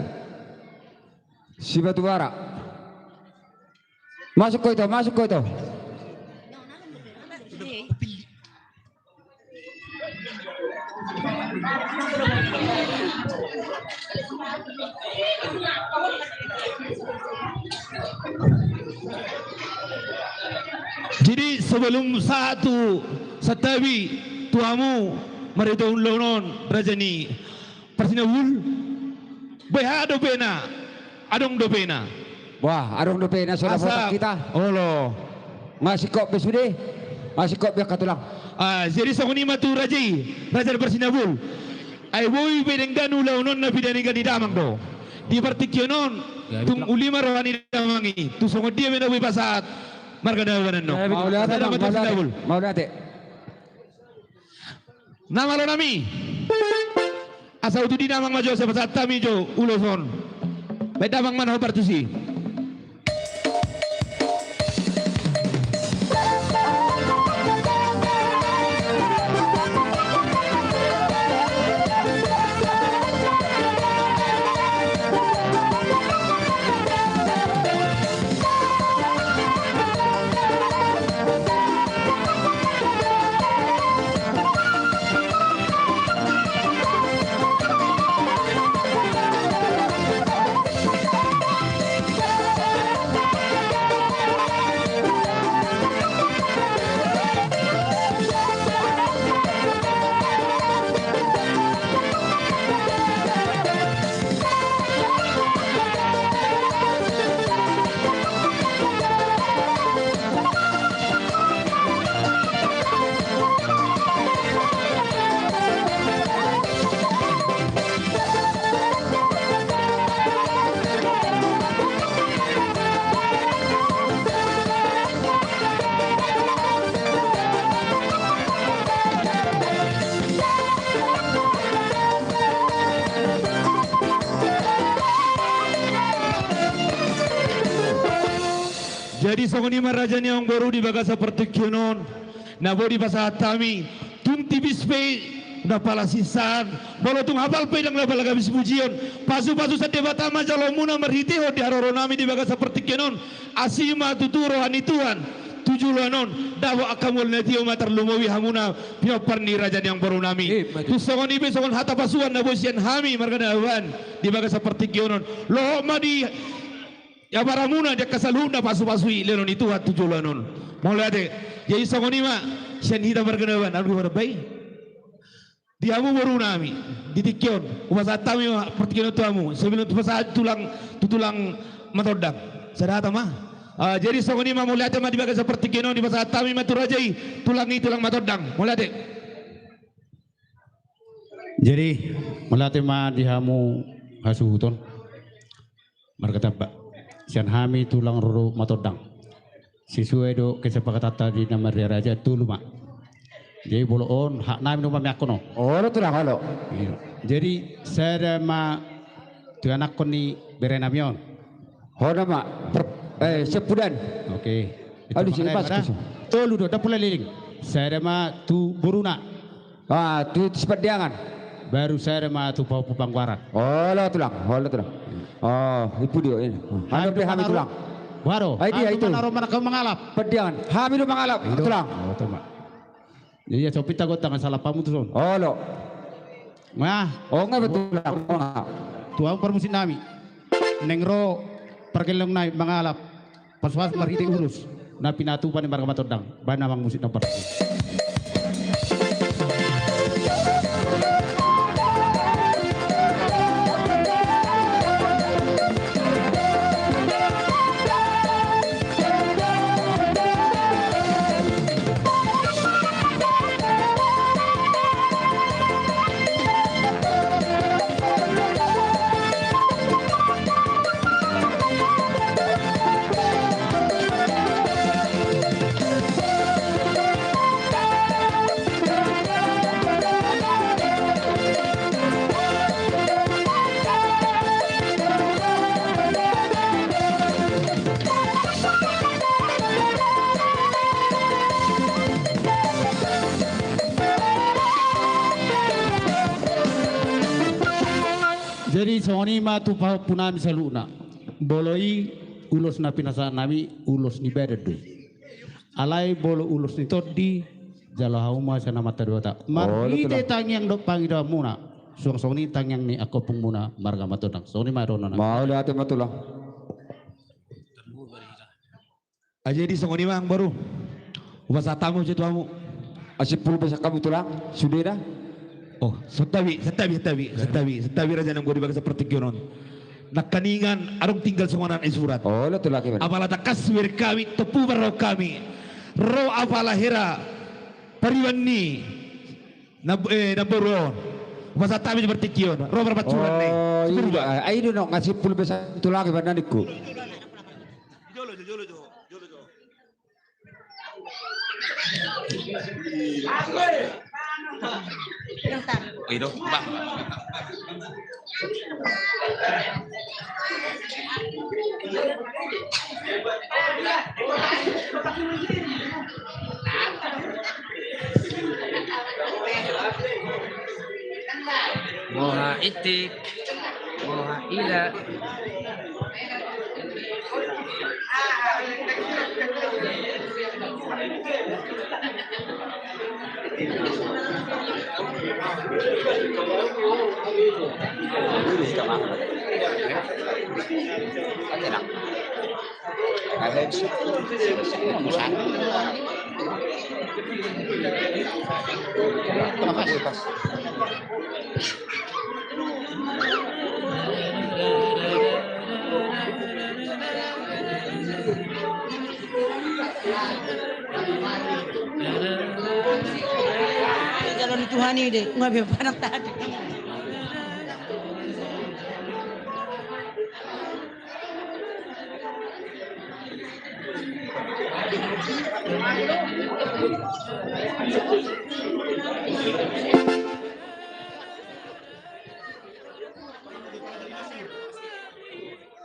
Sibatubara. Masuk ho ito, masuk ho ito. Jadi sebelum sahat tu santabi tu hamu marhite ulaon on raja ni Parsinabul, beha dopena, adong dopena. Wah, adong dopena, so dapotan hita. Olo. Masingkop be sude, masingkop be angka tulang. Ah, jadi songon i ma tu raja i, raja ni Parsinabul. Ai boi be denggan ulaon on na pinadenggan ni damang do. Di partingkian on, tung uli ma roha ni damang i, tung songon dia be na boi pasahat marga Nababan annon. Mauliate, mauliate. Na malo nami. Asa ututi damang ma jo, asa pasahat hami jo ulos on. Baen damang ma na hombar tusi. Jadi songon i ma raja ni amangboru di bagasan partingkian on, na boi dipasahat hami, tung tipis pe na pala sinsaan, molo tung hapal pe ndang na pala gabis pujion, pasupasu sian Debata ma jaloonmuna marhitehon di haroro nami di bagasan partingkian on, asi ma tutu roha ni Tuhan tu joloan on, dapot angka mual na tio ma tarlumobi hamuna pinompar ni raja ni amangboru nami. Eh, betul. Tung songon i pe songon hata pasuan na boi sian hami marga Nababan di bagasan partingkian on, lohot ma di abaramuna di angka saluhutna pasupasu i lehonon ni Tuhan tu joloan on. Mauliate. Jadi songon i ma sian hita marga Nababan, anu di marbai. Di hamu boru nami, di tingki on, hupasahat hami ma partingkian on tu hamu, sebelum hupasahat tulang, tu tulang Matondang. Sada hata ma. Ah, jadi songon i ma, mauliate ma di bagasan partingkian on, dipasahat hami ma tu raja i, tulang i, tulang Matondang. Mauliate. Jadi, mauliate ma di hamu hasuhuton. Marga Tamba. Sian hami tulang rorobot Matondang. Sesuai do kesepakatanta di na marria raja, tolu ma. Jadi molo on, hak nami do mamiangkon on. Olo tulang, olo. Iya. Jadi sada ma tu anakkon ni bere nami on. Hona ma, per-, eh, Sempudan. Oke. Aduh, sini pas. Tolu do, dapur leleng. Sada ma tu boruna. Ah, tu, tu Sipandiangan. Baru sada ma tu pahompu panggoaran. Olo tulang, olo tulang. Oh, ipu dio ini. Hami do manaro-, tulang. Boha do? Ai dia itu. Hami do manaro mangalap. Pandiangan. Hami do mangalap, tulang. Oh, tama. Jadi, ya, sopi tagot tangan salah pamutus on. Olo. Nah. Oh, nga betul lah. Oh, nga. Tuang parmusik nami. Neng ro pargelong nai mangalap. Pas-pas marhite ulos. Na pinatupa ni marga Matondang. Baen amang musik na parhite. Jadi songon i ma tu pahompu nami saluhutna. Molo i ulos na pinasahat nami ulos ni badan do i. Alai molo ulos ni tondi, jalo hamu ma sian Amanta Debata. Marhite tangiang dohot pangidoanmuna, suang songon i tangiang ni angka ompungmuna marga Matondang. Songon i ma dohonon nami. Mauliate ma tulang. Jadi songon i ma amang boru. Hupasahat hamu tu hamu. Asi pulu besak hamu tulang, sude da. Oh, santabi, santabi, santabi, santabi, santabi raja nami di bagasan partingkian on. Nangkiningan adong tinggal songon anak ni surat. Olo tulang, apala tangkas hubereng hami, tompu marroha hami. Ro apala hera pariban ni na, eh, namboru on. Hupasahat hami tu partingkian on. Ro marpancuran nai. Oh, iya. Ai do nong asi pulu besak tulang iban na ningku. Boha itik, boha ila. Jalo ni Tuhan i do, nga be panak tadi.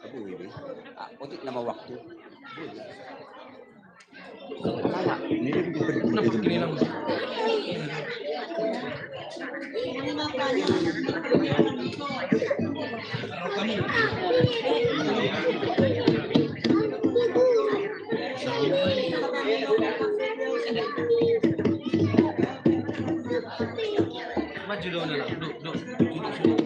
Aduh, ini. Ah, otik nama waktu. Maju dong, duduk, duduk, duduk, duduk.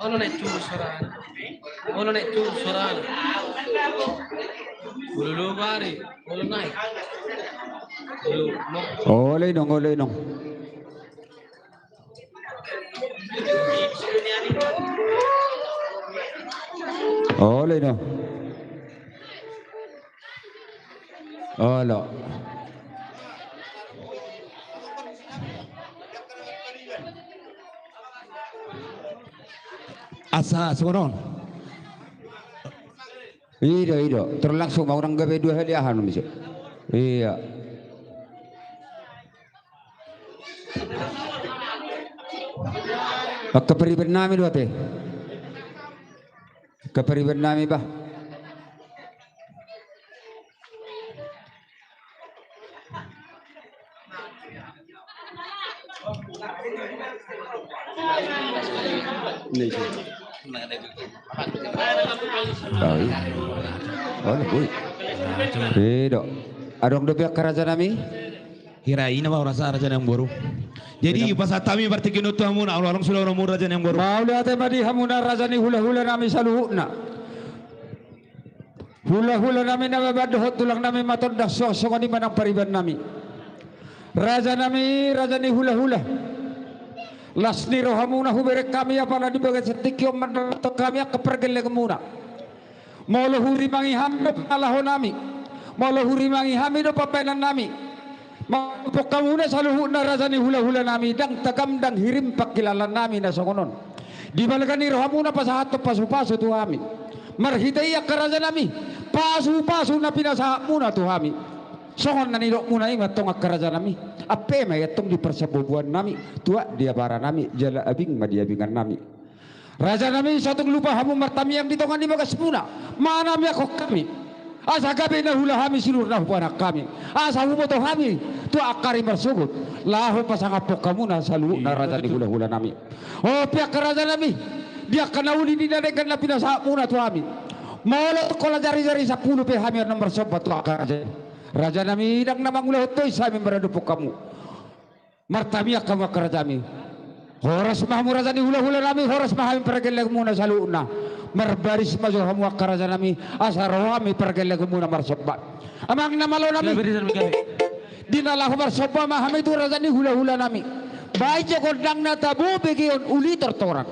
Olo naik turun sorana. Olo naik turun sorana. Olo lo bari. Olo naik. Olo mo. Olo inong, olo inong. Olo inong. Olo. Asa songon on. I do, i do. Terus langsung ma, unang gabe dua hali aha nami so. Iya. Angka pariban nami do ate. Angka pariban nami bah. I do. Adong dope angka raja nami? Hira i nama rasa raja nami boru. Jadi pasahat hami partingkian on tu hamuna, adong sude on raja nami boru. Mauliate ma di hamuna raja ni hulahula nami saluhutna. Hulahula nami na baban dohot tulang nami ma tondang, songon i ma nang pariban nami. Raja nami, raja ni hulahula. Las ni rohamuna hubereng hami apala di bagasan tingki on mandapothon hami angka pargellenganmuna. Molo hurimangi hami do pangalaho nami, molo hurimangi hami do pambahenan nami, mangampok hamuna saluhutna raja ni hulahula nami, ndang tagam ndang hirim pangkilalaan nami na songon on. Di balga ni rohamuna pasahathon pasupasu tu hami. Marhite i angka raja nami, pasupasu na pinasahatmuna tu hami. Songon na nidokmuna i ma antong angka raja nami. Ampe ma i antong di parsabobuan nami, tuat di abara nami, jala abing ma di abingan nami. Raja nami, so tung lupa hamu martamiang di tonga ni bagasmuna, manamianghon hami. Asa gabe na huula hami sinur na hupanang hami. Asa huboto hami tu angka ari marsogot. Laho pasangaphon hamuna saluhutna raja ni hulahula nami. O pe angka raja nami, di angka na uli ni na denggan na pinasahatmuna tu hami. Molo tung holan jarijari sampulu pe hami annon marsomba tu angka raja. Raja nami, ndang na mangulahon tois hami maradophon hamu. Martamiang hamu angka raja nami. Horas ma hamu raja ni hulahula nami, horas ma hami pargellenganmuna saluhutna. Marbaris ma jo hamu angka raja nami, asa ro hami pargellenganmuna marsomba. Amang na malo nami. Di na laho marsomba ma hami tu raja ni hulahula nami. Baen jo gondangna, tabo begeon, uli tortoran.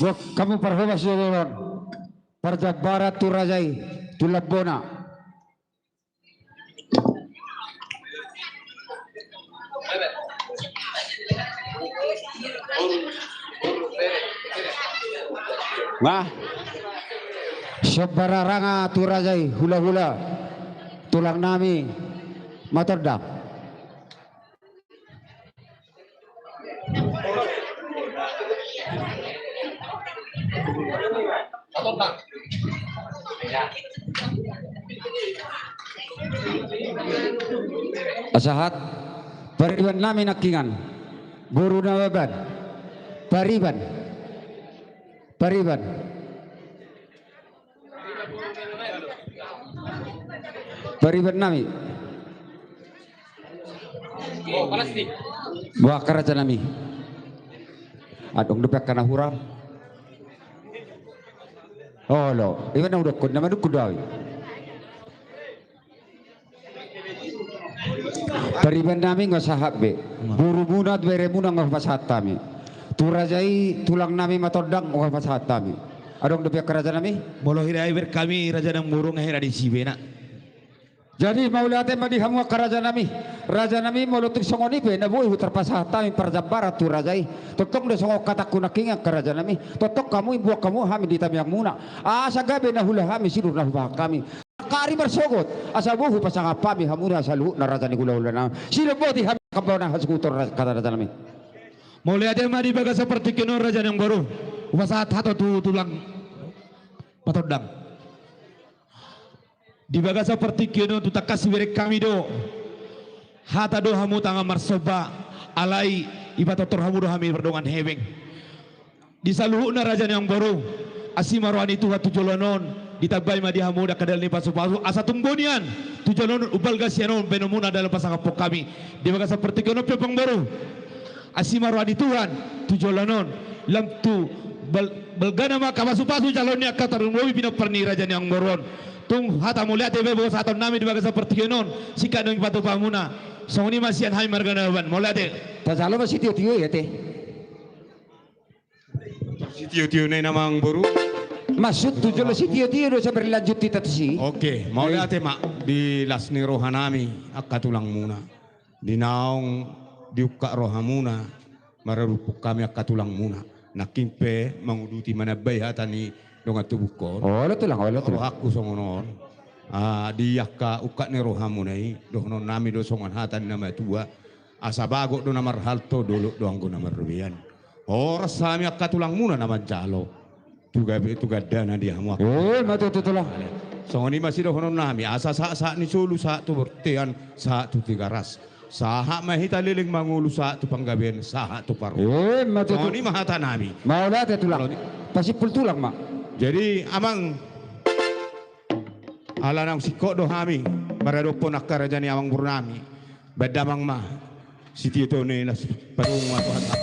Gok hamu parhobas do on. Parjambaran tu raja i, tu lambona. Nah, somba raranga tu raja i, hulahula, tulang nami Matondang. Sahat, pariban nami nangkiningan, boru Nababan, pariban, pariban. Pariban nami. Boha angka raja nami? Adong dope angka na hurang? Olo, iba na hudokkon, na manungkun do au i. Pariban nami, nga sahat be. Borumuna, beremuna nga hupasahat hami. Tu raja i, tulang nami Matondang nga hupasahat hami. Adong dope angka raja nami? Molo hira ibereng hami raja nang boru, nga hira disi be na. Jadi mauliate ma di hamu angka raja nami. Raja nami, molo tung songon i pe na boi hutarpasahat hami parjambaran tu raja i, tongtong do songon hatangku nangkiningan angka raja nami. Tongtong hamu, imbuan hamu hami di tangiangmuna. Asa gabe na huula hami, sinur na hupahan hami. Angka ari marsogot, asa boi hupasangap hami hamuna saluhutna raja ni hulahula nami. Silomboti hami angka bona hasuhuton ra-, hata raja nami. Mauliate ma di bagasan partingkian on raja nang boru. Hupasahat hata tu tulang Matondang. Di bagasan partingkian on tu tangkas ibereng hami do. Hata do hamu tangan marsomba, alai ipatortor hamu do hami mardongan hepeng. Di saluhutna raja ni amangboru, asi ma roha ni Tuhan tu joloan on, ditambai ma di hamu angka dalan ni pasupasu, asa tung bonian tu joloan on umbalga sian on baenonmuna dalan pasangaphon hami. Di bagasan partingkian on pe amangboru, asi ma roha ni Tuhan tu joloan on, lam tu bal-, balgana ma angka pasupasu jaloon ni angka tarlumobi pinompar ni raja ni amangboru on. Tung hata mauliate pe boha sahatonnami di bagasan partingkian on, singkat naung ipatupa hamuna. Songon i ma sian hami marga Nababan, mauliate. Tajalo ma sitiotio i ate. Sitiotio nai na amangboru. Maksud tu jolo sitiotio do asa berlanjut hita tusi. Oke, mauliate ma di las ni rohanami angka tulangmuna. Di naung diungkap rohamuna, maradophon hami angka tulangmuna. Nangkin pe manguduti manambai hata ni dongan tubungkon. Olo tulang, olo tulang. Rohangku songon on. Ah, di angka ungkap ni rohamuna i, dohononnami do songon hata ni na matua. Asa bagot do na marhalto, dolok do anggo na marrobean. Horas hami angka tulangmuna na manjalo. Tu gabe, tu gandana di hamu angka. Eh, ma tutu tulang. Songon i ma sidohononnami, asa sahat, sahat ni solu, sahat tu bontean, sahat tu Tigaras. Sahat ma hita leleng mangolu, sahat tu panggabean, sahat tu parro. Eh, ma tutu. Songon i ma hatanami. Mauliate tulang. Pasimpul tulang ma. Jadi, amang, ala naung singkop do hami maradophon angka raja ni amangborunami. Baen damang ma sitiotio ni las, padomu ma tu hata.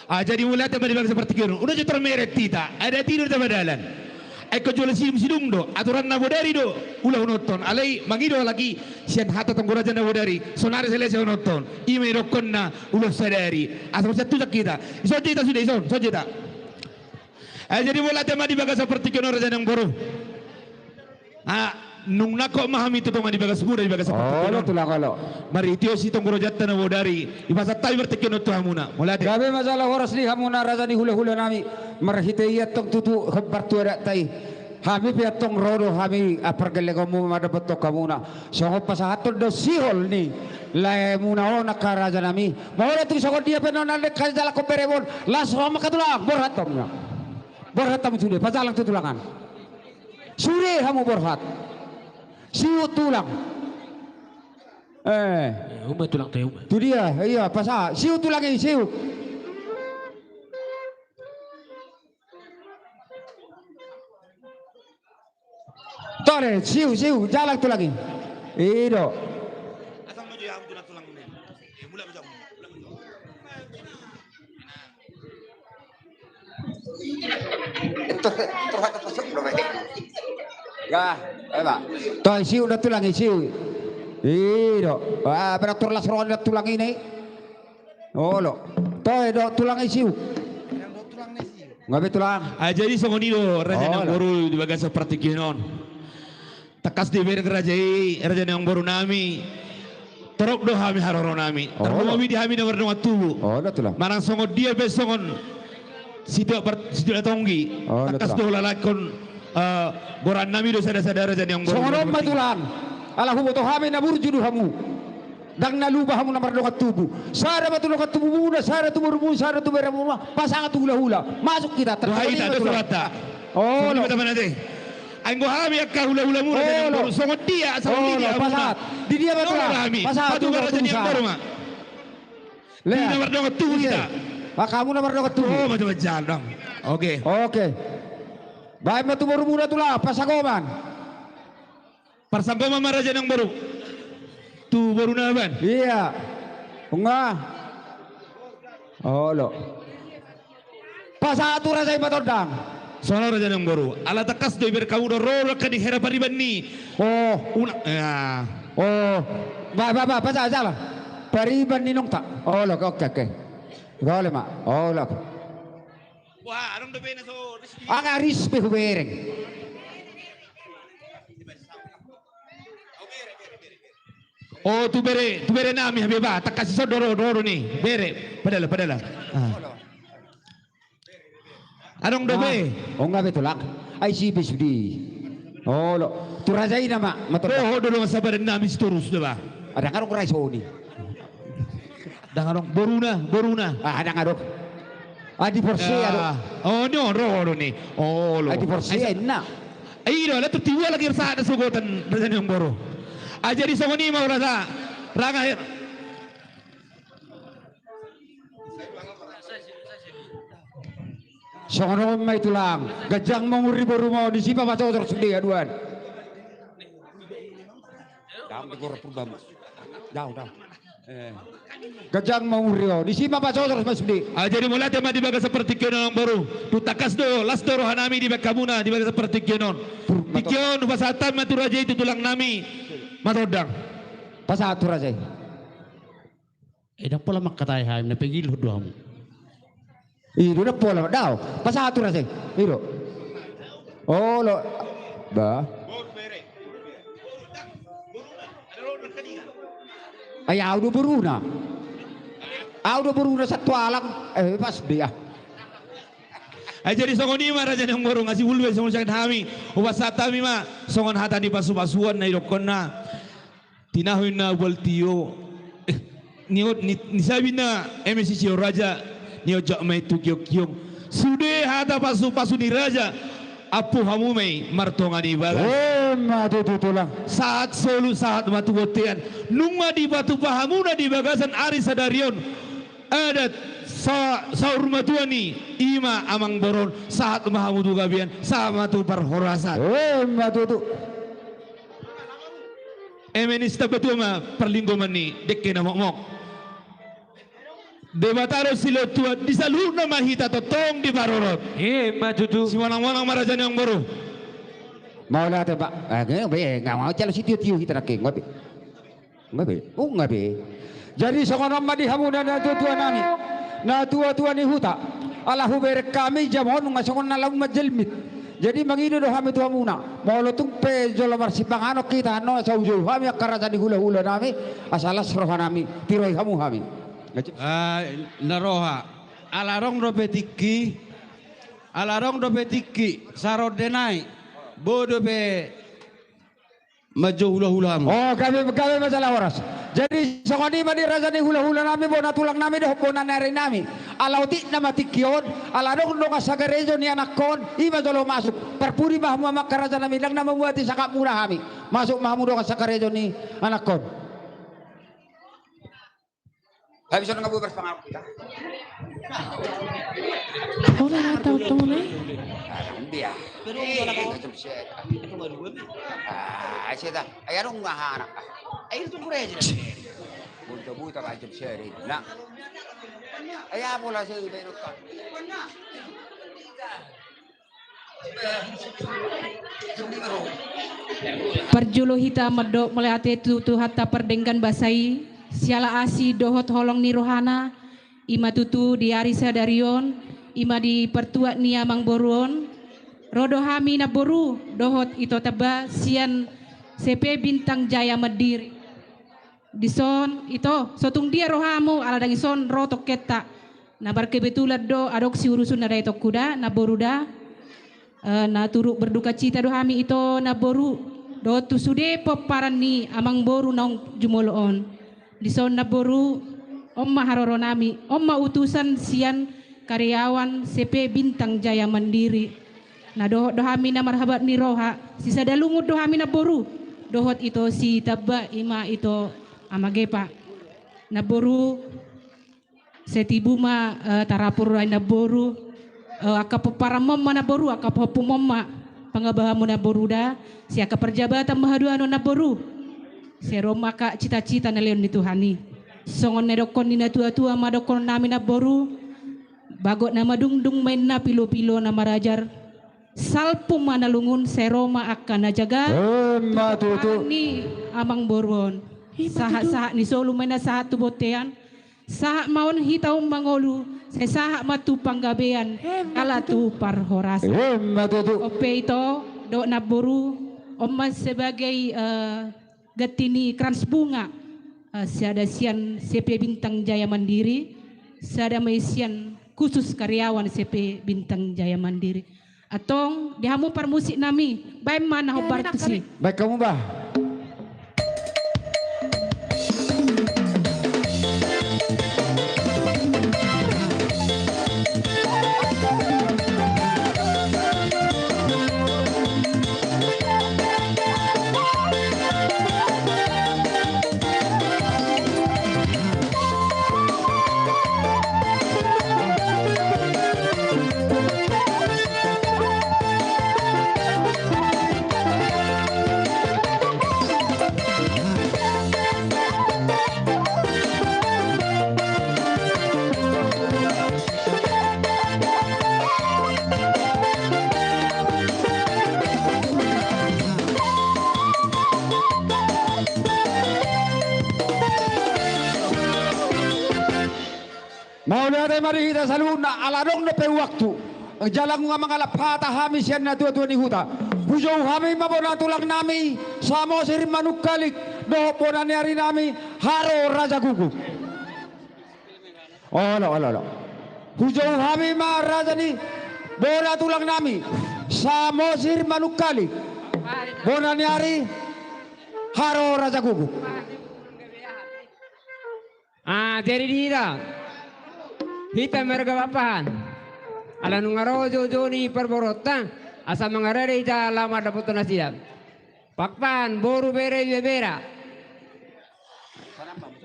Ah, jadi mauliate ma di bagasan partingkian on. Unang jo tarmeret hita, adat i do na tapadalan. Ai ingkon jolo sidung, sidung do, aturan na bodari do ulahononton. Alai mangido halak i sian hata tonggo raja na bodari, sonari selesai hononton. I ma idokkonna ulos sadari. Asa masiantusan hita. Ison jo hita sude, ison, ison jo hita. Ah, jadi mauliate ma di bagasan partingkian on raja ni amangboru. Ah, nunga nangkok ma hami tu tonga ni bagasmuna di bagasan partingkian on. Olo tulang, olo. Marhite on sitonggo rajanta na bodari, dipasahat hami partingkian on tu hamuna. Mauliate. Gabe ma jala horas di hamuna raja ni hulahulanami. Marhite i antong tutu hombar tu adatta i. Hami pe antong ro do hami, ah, pargellengonmu mandapothon hamuna. Songon pasahathon do sihol ni laemuna on angka rajanami. Molo tung songon dia pe na naeng dijalangkon berem on, las roha ma angka tulang, borhat hamu. Borhat hamu sude, pajalang tu tulang an. Sude hamu borhat. Siut tulang. Eh. Eh, uma tulang tu, uma. Tu dia, iya, pasahat. Siut tulang i, siut. Tore, siu, siu, jalang tulang i. I do. Asal menuju ya, tulang, tulang ini. Eh, mulak menuju. Tur, tur hata pasuk do, Pak. Ya, eh, Pak. Toe, siu do tulang i, siu. I do. Ah, pada tur las roha ni tulang i. Olo. Toe do tulang i, siu. Nga be tulang. Ah, jadi songon i do, raja ni namboru, di bagasan partingkian on. Tangkas do ibereng raja i, raja ni namboru nami. Torop do hami haroro nami. Tarlumobi di hami na mardongan tubu. Olo, tulang. Manang songon dia pe songon sitiop par-, sitiop na tonggi. Olo, tulang. Tangkas do hulalahon, eh, goran nami do sada-sada, raja ni namboru. Songon on ma, tulang. Ala huboto hami na burju do hamu. Ndang na lupa hamu na mardongan tubu. Sada ma tu dongan tubumuna, sada tu borumuna, sada tu beramuna. Pasahat tu hulahula. Masuk hita. Dohot hita, tulang. Olo. Songon i ma, tulang. Ai anggo hami angka hulahulamuna, raja ni namboru, songon dia, songon dia, pasahat. Di dia ma, tulang? Pasahat tu hulahula. Di na mardongan tubu hita. Angka hamu na mardongan tubu. Oh, macam-macam dong. Oke. Oke. Baen ma tu borumuna, tulang, parsanggoman. Parsanggoman ma, raja ni namboru. Tu boruna, baen. Ia. Nunga. Olo. Pasahat tu raja i ma, tondang. Songon on, raja ni namboru. Ala tangkas do ibereng hamu do ro do angka di hera pariban ni. Oh. Ula-, ya. Oh. Ba, ba, ba, pasahat, salah. Pariban ni nongta. Olo, oke, oke. Gole ma. Olo. Wah, adong dope na so. Nga ris pe hubereng. Oh, tu bere, tu bere nami, habeba, tangkas i, so do ro, ro, ro ni. Bere, padahal, padahal. Ah. Adong dope. Oh, nga be, tulang. Ai si be sude. Olo, tu raja i nama, ma tondang. Dohot do dongan sabadan nami Sitorus do ba. Ndang adong raja i. Ndang adong, boruna, boruna. Ah, ndang adong. Ah, di Porsea do. Oh, ni on ro do ni. Olo. Ah, di Porsea inna. I do, ala tu tiwa lagi rasa ada sogotan, raja ni namboru. Ah, jadi songon i ma, raja. Ranga her. Songon on ma i, tulang. Ganjang ma umur ni boruma on, disi ma pasosoran sude haduan. Daong di gora purbamu. Daong, daong. Eh. Ganjang ma umur ni on, disi ma pasosoran sude. Ah, jadi mauliate ma di bagasan partingkian on, namboru. Tung tangkas do, las do roha nami dibaen hamuna di bagasan partingkian on. Tingki on hupasahat ma tu raja i, tu tulang nami. Ma tondang. Pasahat tu raja i. Eh, ndang pola mangkatai hami, na pegil do hamu. I do, ndang pola, daong. Pasahat tu raja i. I do. Olo. Ba. Ai au do boruna. Au do boruna Santualang. Eh, pas be ah. Ai jadi songon i ma, raja ni namboru, nga sibul be songon sian hami. Hupasahat hami ma songon hata ni pasupasuan na idokkonna. Tinahu inna, umbal tio. Eh, ni, ni, ni sabi inna, eme sisio raja, ni ojak ma i tu kiongkiong. Sude hata pasupasu ni raja, ampu hamu ma i martonga ni bagas. Emma tutu, tulang. Sahat solu, sahat ma tu bontean. Nunga dipatupa hamuna di bagasan ari sadari on adat sa-, saur matua ni, i ma amangboru on, sahat ma hamu tu gabean, sahat ma tu parhorasan. Emma tutu. Eme ni Sitambatua ma parlinggoman ni dengke na mokmok. Debata do silehon tuan, di saluhutna ma hita tongtong diparorot. Emma tutu. Simonang-monang ma, raja ni namboru. Mauliate, Pak. Eh, nga be, nga mau calo sitiotio hita nangkin, nga be. Nga be. Oh, nga be. Jadi songon on ma di hamuna natuatua nami, natuatua ni huta. Ala hubereng hami jam on nga songon na laho manjelmit. Jadi mangido do hami tu hamuna, molo tung pe jolo marsipanganon hita, annon saujou hami angka raja ni hulahula nami, asa las roha nami, tiroi hamu hami. Ah, na roha. Ala adong dope tingki, ala adong dope tingki, saronde nai. Boi dope manjou hulahula hamu. Oh, gabe, gabe ma jala horas. Jadi songon i ma di raja ni hulahula nami, bona tulang nami dohot bona ni ari nami. Ala otik nama tingki on, ala adong dongan sakarejo ni anakkon, i ma jolo masuk. Parpudi ma hamu amang raja nami, ndang na mambuati sangkapmuna hami. Masuk ma hamu dongan sakarejo ni anakkon. Habis on nga bubar pangaruh kita. Pola na tau tau na. Dia. Eh, macam siapa? Ah, siapa? Ayo dong, nggak anak. Ayo tunggu aja. Buta-buta macam siapa? Nah. Parjolo hita mandok mauliate tu Tuhanta pardenggan basa i, siala asi dohot holong ni rohana, i ma tutu di ari sadari on, i ma di partuat ni amangboru on, ro do hami namboru dohot ito tamba sian C P Bintang Jaya Mandiri. Dison ito, so tung dia rohamu, ala dang dison ro tongkenta. Na markebetulan do adong siurusun na daetongku da, namboru da. Eh, na turut berdukacita do hami ito namboru, dohot tu sude pomparan ni amangboru naung jumolo on. Dison namboru, on ma haroronami, on ma utusan sian karyawan C P Bintang Jaya Mandiri. Na dohot do hami na marhabot ni roha, sisada lungun do hami namboru, dohot ito sitamba i ma ito Ama Gepa. Namboru, sai tibu ma, eh, tarapur ai namboru, eh, angka pomparanmon ma namboru, angka pahompumon ma pangabahanmu namboru da, sai angka parjabatan ma haduan on namboru. Sai ro ma angka cita-cita na leon ni Tuhan i. Songon na nidokkon ni natuatua ma dokkonnami namboru, bagot na madungdung ma inna, pilopilo na marajar. Salpu ma na lungun, sai ro ma angka na jaga. Emma tutu. Pomparan ni amangboru on. Emma tutu. Sahat-sahat ni solu ma inna sahat tu bontean. Sahat ma on hita on mangolu, sai sahat ma tu panggabean, emma tutu, ala tu parhorasan. Emma tutu. On pe ito, dohot namboru, on ma sebagai, eh, ganti ni krans bunga, eh, sada sian C P Bintang Jaya Mandiri, sada ma i sian khusus karyawan C P Bintang Jaya Mandiri. Antong, di hamu parmusiknami, baen ma na hombar tusi. Baen hamu bah. Mauliate ma di hita saluhutna, ala adong dope waktu. Jala nunga mangalap hata hami sian natuatua ni huta. Hujou hami ma bona tulangnami Samosir Manungkalit dohot bona ni arinami Haro Raja Guguk. Olo, olo, olo. Hujou hami ma raja ni bona tulangnami Samosir Manungkalit, bona ni ari Haro Raja Guguk. Ah, jadi di hita, hita marga Pakpahan. Ala nunga ro joujou ni parboruonta, asa mangarade hita laho mandapothon nasida. Pakpahan, boru, bere, ibebere. Sana, sana,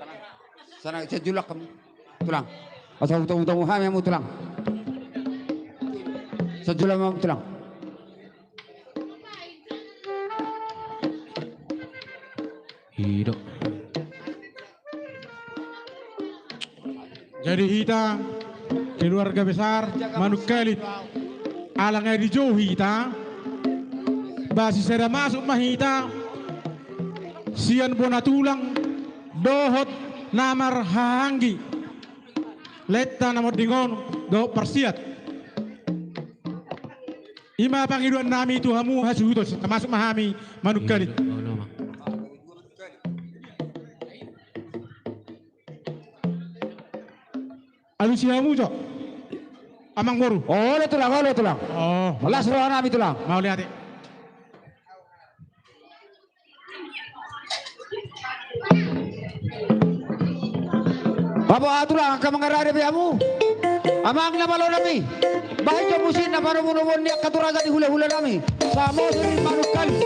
sana, sana, sana, tulang. Asa hutamu, hutamu, hami hamu tulang. Sana, sana, tulang. Ido. Jadi hita keluarga besar Manungkalit, ala nunga dijou hita, ba sisada masuk ma hita sian bona tulang dohot na marhahaanggi. Laenta na monding on dohot parsiat. I ma pangidoannami tu hamu hasuhuton, sisada masuk ma hami Manungkalit. Iya, iya, iya. Alusi hamu jo, amangboru. Olo tulang, olo tulang. Oh. Las rohanami tulang. Mauliate. Baboa tulang, angka mangarade be hamu. Amang na malonami. Bahen jo musik na panomunomuon ni angka tu raja ni hulahulanami. Samosir Manungkalit.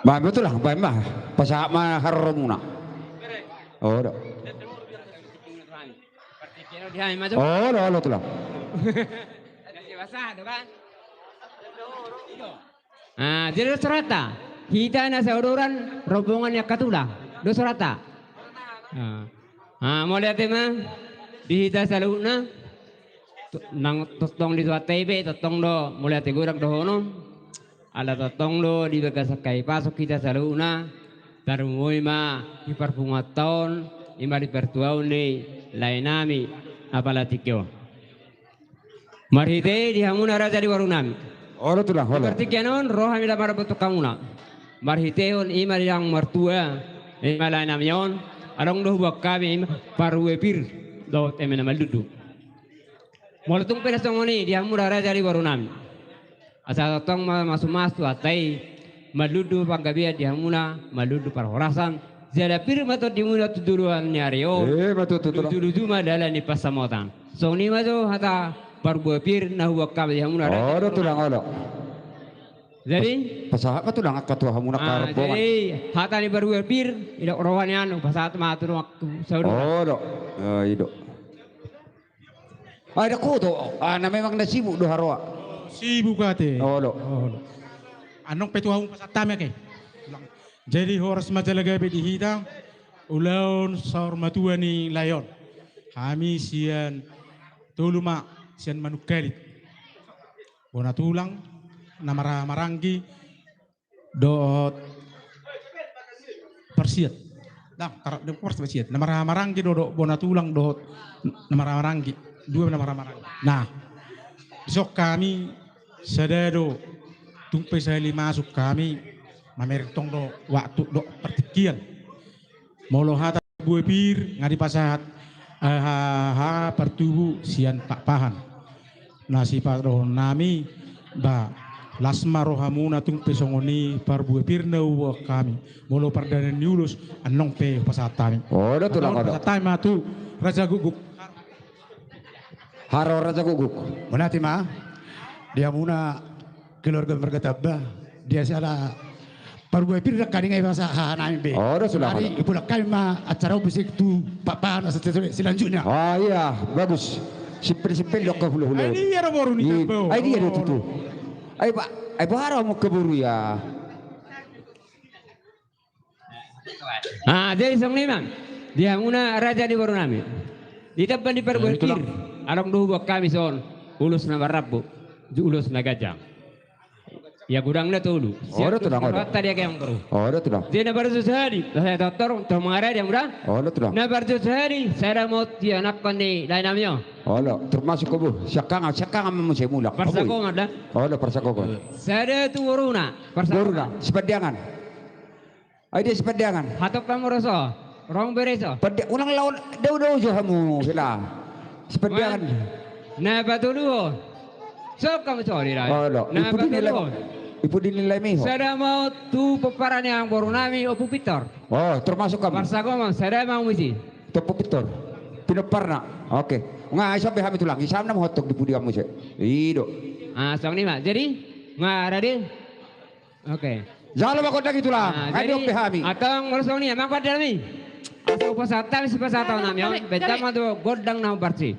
Baen ma tulang, baen ma. Pasahat ma haroromuna. Olo. Olo, olo tulang. Ah, jadi dos rohanta. Hita na saodoran rombongan ni angka tulang. Dos rohanta. Ah. Ah, mauliate ma di hita saluhutna. Tu-, nang tongtong di Tuhanta i pe, tongtong do mauliate godang dohonon. Ala tongtong do di bagasan hahipason hita saluhutna. Tarlumobi ma di parpunguanta on, i ma di partuaon ni laenami apala tingki on. Marhite di hamuna raja di borunami. Olo tulang, olo. Di partingkian on ro hami laho marboto hamuna. Marhitehon i ma di naung martua, i ma laenami on, adong do huboan hami i ma parbue pir dohot eme na manlundu. Molo tung pe na songon i di hamuna raja di borunami. Asa tongtong ma masumasu Tuhanta i, manlundu panggabean di hamuna, manlundu parhorasan, jala pir ma tondimuna tu joloan ni ari on. Eh, ma tutu, tutu. Luju-luju ma dalan ni pansamotan. Songon i ma jo hata parbue pir na huboan hami di hamuna raja. Olo tulang, olo. Jadi? Pas-, pasahat ma tulang angka tu hamuna. Ah, jadi hata ni parbue pir, didok roha ni anu, pasahat ma tu dongan saudara. Olo. Ah, i do. Ah, didok ho tu, ah, na memang na sibuk do haroa. Sibuk ate. Olo. Olo. Annon pe tu hamu pasahat hami ake. Jadi horas ma jala gabe di hita, ulaon saur matua ni lae on. Hami sian tolu ma, sian Manungkalit. Bona tulang, na marhaha maranggi, dohot parsiat. Dah, tar-, dohot parsiat. Na marhaha maranggi do, dohot bona tulang dohot na marhaha maranggi. Dua na marhaha maranggi. Nah, dison hami sada do, tung pe sahali masuk hami, mamereng tong do waktu dohot partingkian. Molo hata parbue pir nga dipasahat, eh, ha, ha, partubu sian Pakpahan. Na sipasahaton nami, ba, las ma rohamuna tung pe songon i parbue pir na huboan hami. Molo pardalanan ni ulos, annon pe hupasahat hami. Olo tulang, olo. Pasahat hami ma tu Raja Guguk. Haro Raja Guguk. Mauliate ma di hamuna keluarga marga Tamba, dia siala parbue pir nangkaning i pasahat hahanami be. Olo tulang, olo. Ari ipulang hami ma acara on muse tu Pakpahan asa selanjutnya. Ah, iya, bagus. Simpel-simpel do angka hula-hula. Ai dia do boru ni Tamba on. Ai dia do tutu. Ai ba, ai boha do hamu angka boru ya. Ah, jadi songon i ma di hamuna raja di borunami. Di Tamba ni parbue pir, adong do huboan hami son ulos na marrambu, ulos na ganjang. Ia godangna tolu. Olo tulang, olo. Jadi na parjolo sahali, tor, tor mangara di hamuna. Olo tulang. Na parjolo sahali, sada ma on tu ianakhon ni laenami on. Olo, termasuk hamu. Siangkangan, siangkangan ma muse mulak. Parsakoman da. Olo, parsakoman. Sada tu boruna. Parsakoman. Boruna, Sipandiangan. Ai dia Sipandiangan. Hatop hamu ro so. Rong bere so. Pande-, unang laho dao-dao jo hamu hela. Sipandiangan. Na patoluhon. Sok hamu sori rai. Olo. Na patoluhon. Ipu di ni laemi ho. Sada ma on tu pomparan ni amangborunami Ompu Pintor. Oh, termasuk hamu. Parsakoman, sada ma hamu isi. Tu Ompu Pintor. Pinomparna. Oke. Nga, isap be hami tulang. Isap nama hotdog di pudi hamu ise. I do. Ah, songon i ma. Jadi, nga rade. Oke. Jalo ma gondang i tulang. Nah, jadi, antong molo songon i, amang pande nami. Asa hupasahat hami sipasahaton nami on, baen ma tu gondang na hombar i.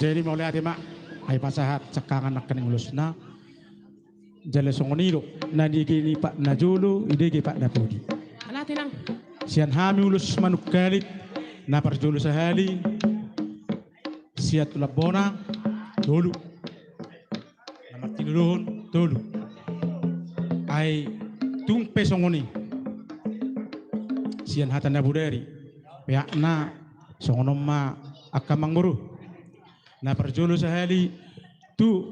Jadi mauliate ma, ai pasahat siangkangan nangkaning ulosna. Jala songon i do na dege ni pat na jolo, i dege pat na pudi. Ala tenang. Sian hami ulos manungkalit, na parjolo sahali, sian tulang bona, tolu. Na martinodohon, tolu. Ai tung pe songon i. Sian hata na bodari. Peakna songon on ma angka amangboru. Na parjolo sahali tu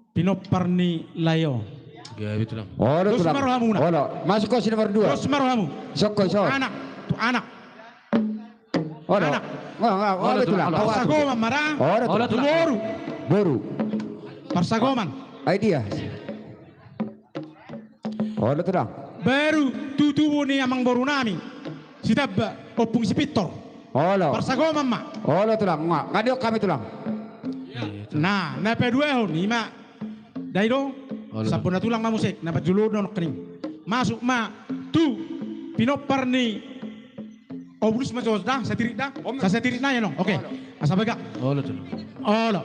pinompar ni lae on. Gabe tulang. Olo, dos tulang. Dos ma rohamuna. Olo. Masuk ho si nomor dua. Dos ma rohamu. Sokko, sokko. Anak. Tu anak. Olo. Anak. Nga, nga, olo, olo, tulang. Parsagoman ma ra. Olo, tulang. Olo, tulang. Boru. Boru. Parsagoman. Ai dia. Olo, tulang. Baru tu tubu ni amangboru nami. Sitamba, Ompung Sipintor. Olo. Parsagoman ma. Olo, tulang. Nga, nga diok hami, tulang. Na, na paduahon, ima. Dai do. Olo. Sampurna tulang ma muse, na parjolo do nangkin. Masuk ma tu pinompar ni. Obulus ma jos da, satirik da. Om. Sa-, satirik nai anong. Oke. Olo. Asa bagak. Olo, tulang. Olo.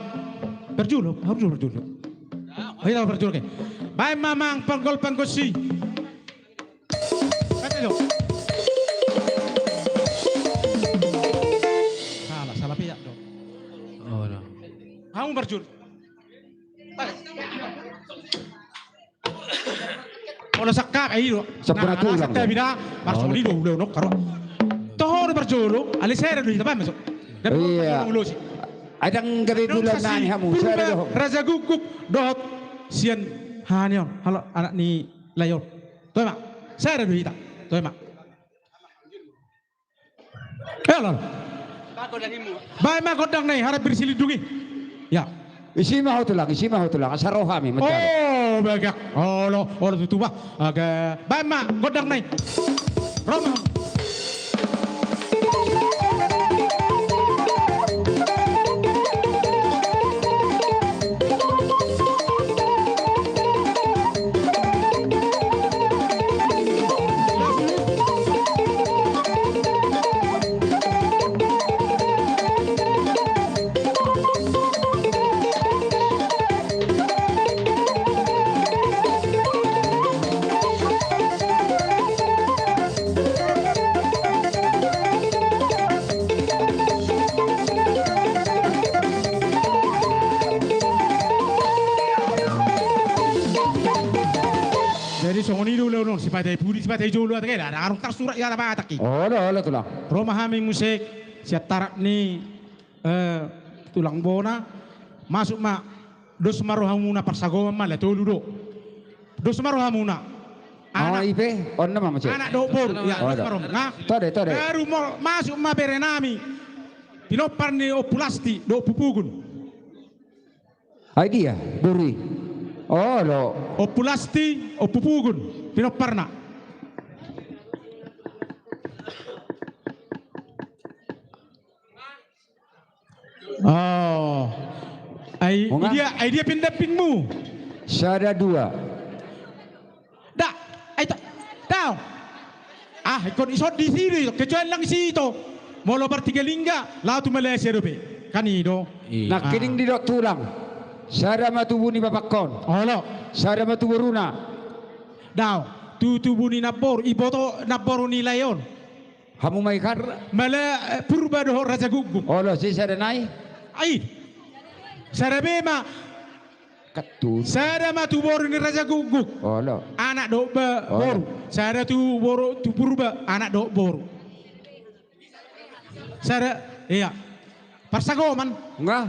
Parjolo, harus parjolo. Ayo, parjolo ke. Baen ma amang panggol panggosi. Kata jo. Salah, salah pihak do. Olo. Hamu parjolo. Olo, sangkap, ai do. Sampurna tulang. Sangkap, bida. Marsoli do, udah, nok, karo. Toho do parjolo, ale sere do hita, paham, masuk. Iya. Ulosi. Adong gabe bulan nani hamu, sere do. Raja Guguk, dohot sian hanion, halo anak ni lae on. Toe ma, sere do hita. Toe ma. Eh, lol. Baen ma gondang nai, harap bersilindungi. Ya. Isi ma ho tulang, isi ma ho tulang, asa ro hami, menjalo. Oh, bagak. Olo, olo tutu bah. Aga, baen ma gondang nai. Ro ma. Jadi songon i do ulaon on, sipata i pudi, sipata i jolo, ate, keda, ada arung tarsurat i, ada batak i. Olo, olo, tulang. Ro ma hami muse, sian tarak ni, eh, tulang bona, masuk ma, dos ma rohamuna, parsagoman ma, la tolu do. Dos ma rohamuna. Anak. Oh, ipe, on nama, Mas. Anak dohot boru. Ya, dos ma rohamuna. Tode, tode. Baru mo, masuk ma bere nami. Pinompar ni Ompu Lasti, dohot Ompu Pugun. Ai dia, boru i. Olo. Ompu Lasti, Ompu Pugun. Pinomparna. Oh. Ai, i dia, ai dia pendampingmu? Sada dua. Da, ai ta, daong. Ah, ingkon ison disi do, kecuali nang isi ito. Molo partinggalingga, laho tu Malaysia dope. Kan i do. Nangkining didok tulang. Sada ma tubu ni bapakkon. Olo. Sada ma tu boruna. Daong. Tu tubu ni namboru, iboto namboru ni lae on. Hamu ma i kan? Mala, eh, Purba dohot Raja Guguk. Olo, si sada nai? Ai. Sada be ma. Katun. Sada ma tu boru ni Raja Guguk. Olo. Anak dohot ba, olo, boru. Sada tu boru, tu Purba, anak dohot boru. Sada, iya. Parsagoman. Nga.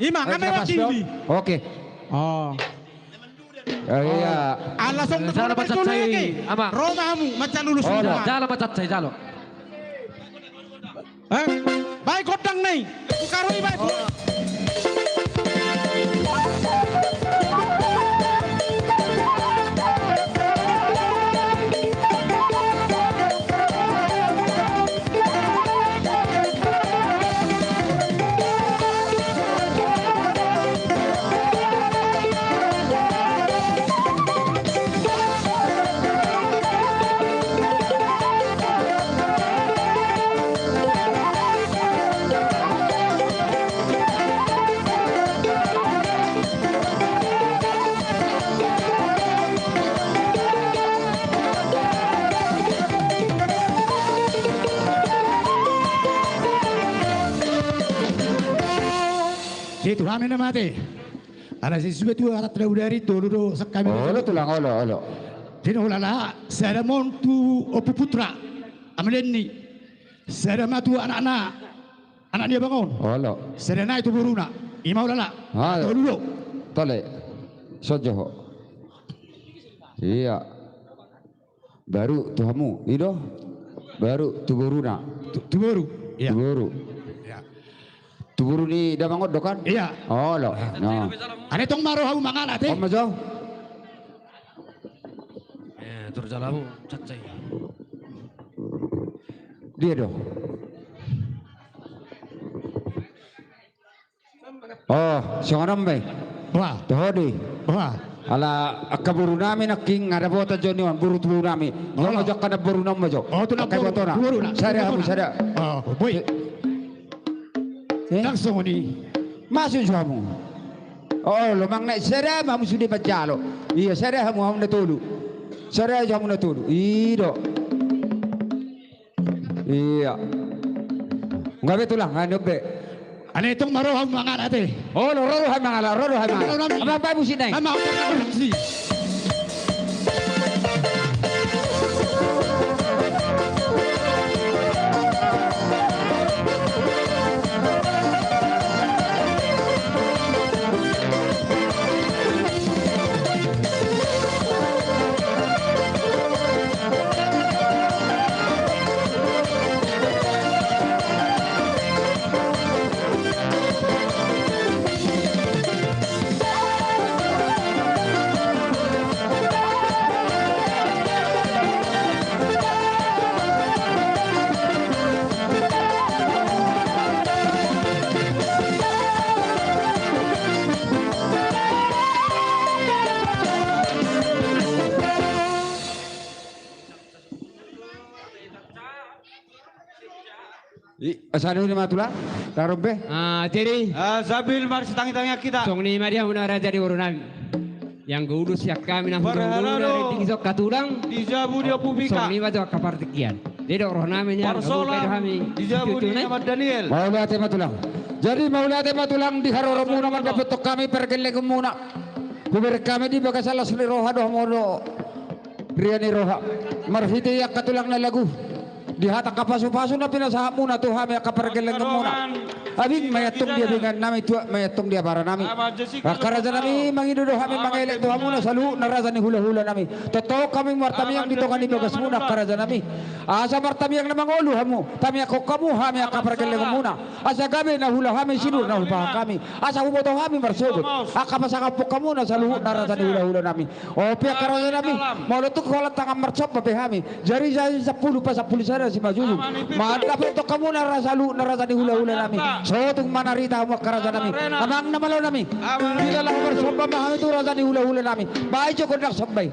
Ima, nga mewakili. Oke. Oh. Iya. Ala songon jalo ma caccai, Amang. Ro ma hamu, macan ulus. Jalo ma caccai, jalo. Eh? Baen gondang nai. Buka ro i, baen. Tu hami na mate. Ala sisuda tu anak na bodari tolu do sian hami. Olo tulang, olo, olo. Jadi olo ala sada ma on tu Ompu Putra, amalenni. Sada ma tu anakna, anak ni abang on. Olo. Sada nai tu boruna. I ma olo ala. Tolu do. Tole. Songon i ho. Iya. Baru tu hamu, i do? Baru tu boruna. Tu, tu boru. Iya. Tu boru. Iya. Tu boru ni damang on do kan? Iya. Olo. Nah. Ane tong ma ro hamu mangalap ate. On ma jo. Eh, tur jalamu, cacai. Dia do. Oh, songon on be. Bah. Toho do i. Bah. Ala angka boru nami nangkin nga dapotan jo ni on, boru tu boru nami. Olo. Angka namboruna on ma jo. Oh, tu namboru. Angka ibotona. Sada hamu, sada. Oh, boi. Eh? Langsung ni. Masuk jo hamu. Oh, olo, manang na sada ma hamu sude manjalo. Iya, sada hamu, hamu na tolu. Sada jo hamu na tolu. I do. Iya. Nga be tulang, anu be. Ane tong ma ro hamu mangalap ate. Olo, ro do hami mangalap, ro do hami mangalap. Ro nami. Amang bae musik nai. Amang bae musik. I, asa ni ma tulang, tarup be. Ah, jadi. Ah, sambil marsitangitangian hita. Songon i ma di hamu na raja ni boru nami. Anggo ulos sian hami na hulahula na ringgit so hatulang. Di jabu ni Ompu Pika. Songon i ma jo angka partingkian. Didok roha nami nian. Parsolan. Di jabu ni Amang Daniel. Mauliate ma tulang. Jadi mauliate ma tulang di haroromuna mandapothon hami pargellengonmuna. Hubereng hami di bagasan las ni roha dohot molo ria ni roha. Marhite i angka tulang na lagu. Di hata angka pasupasu na pinasahatmuna tu hami angka pargellengonmuna. Abing ma i antong di abingan nami, tuak ma i antong di abara nami. Angka raja nami, mangido do hami mangelek tu hamuna saluhutna raja ni hulahula nami. Tongtong hami martamiang di tonga ni bagasmuna angka raja nami. Asa martamiang na mangolu hamu, tamiangkon hamu hami angka pargellengonmuna. Asa gabe na huula hami, sinur na hupaha hami. Asa huboto hami marsogot angka pasangaphon hamuna saluhutna raja ni hulahula nami. Ope angka raja nami, molo tung holan tangan marsomba pe hami, jari, jari sampulu pasampulu sada simanjujung. Mandapothon hamuna ra saluhutna raja ni hulahula nami. Sotung manarita hamu angka raja nami. Amang na malo nami. Bila laho marsomba ma hami tu raja ni hulahula nami. Baen jo gondang somba i.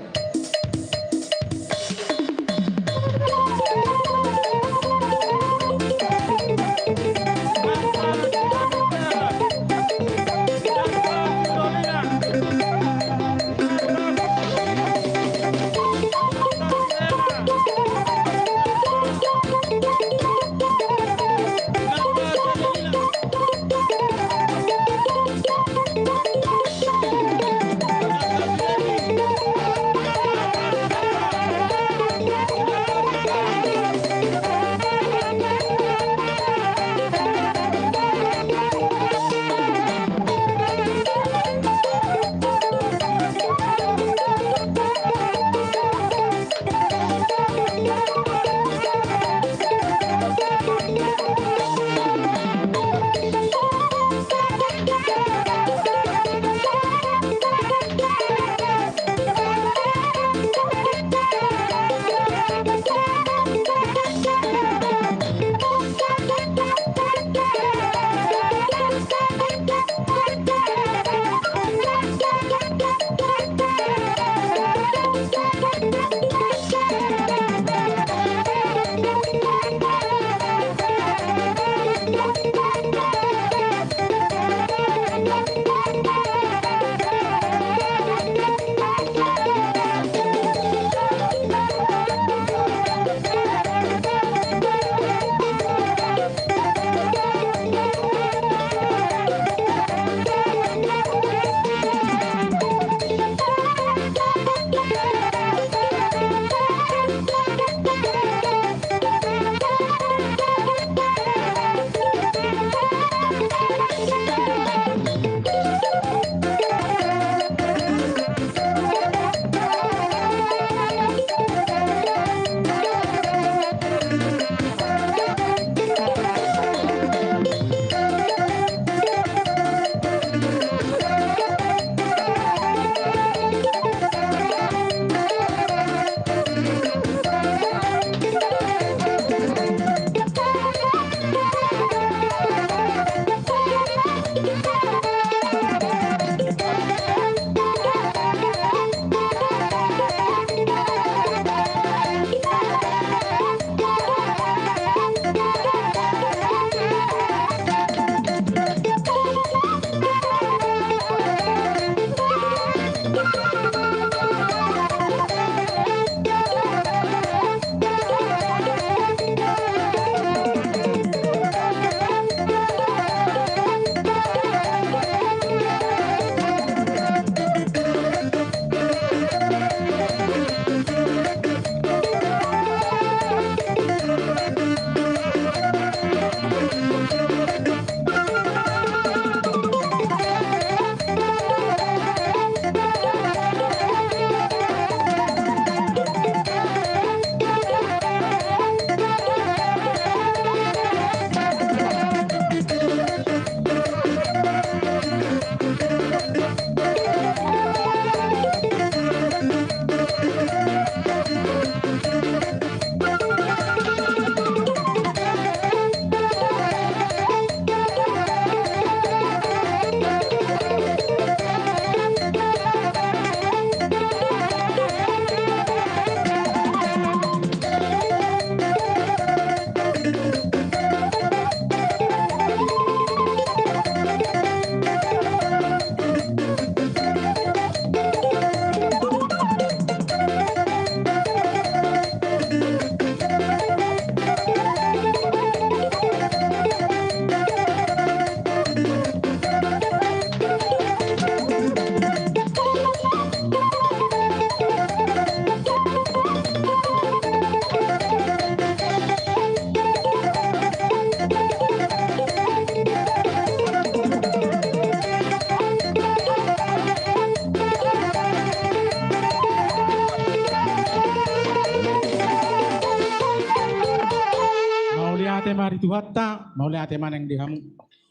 Mauliate ma di Tuhanta, mauliate ma nang di hamu.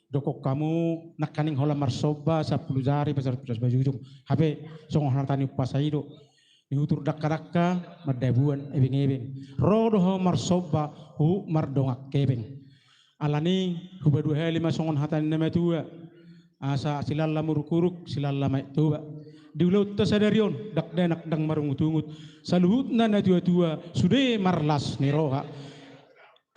Dok hamu nangkaning holan marsomba sampulu jari, pasar tudas bajujung. Hape songon hata ni umpasa i do, nihutur dangka-dangka, mandabuan ebeng-ebeng. Ro do ho marsomba, huhut mardongan hepeng. Alani i, hupaduahali ma songon hata ni na matua. Asa silala muruk-uruk, silala ma i Toba. Di ulaonta sadari on, ndang dakdanak ndang marungut-ungut. Saluhutna natua-tua, sude marlas ni roha.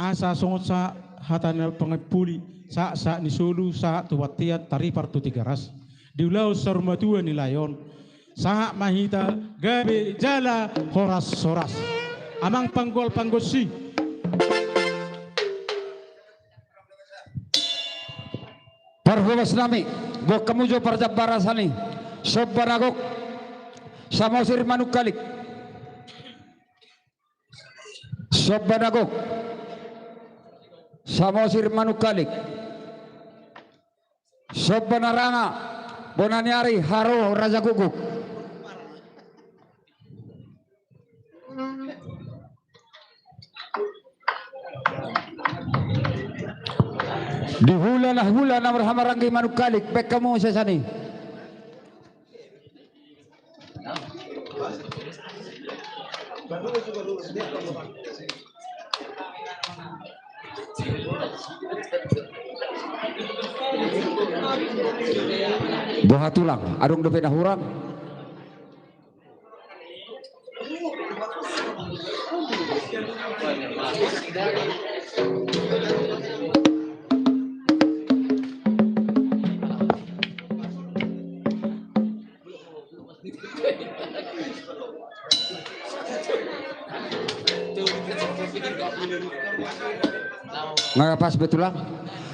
Asa songon sahat hata na pangimpuli, sahat-sahat ni solu, sahat tu bontean, taripar tu Tigaras. Di ulaon saur matua nilai on. Sahat ma hita gabe jala horas-horas. Amang panggual panggonsi. Parhobas nami, boan hamu jo parjambaran sian i. Somba na gok, Samosir Manungkalik. Somba na gok, Samosir Manungkalik. Somba na ranga, bona ni ari, Haro Raja Gukguk. Di hula na, hula na marhaha maranggi Manungkalik, baen hamu sian i. Boha tulang, adong dope na hurang? Nga pas be tulang.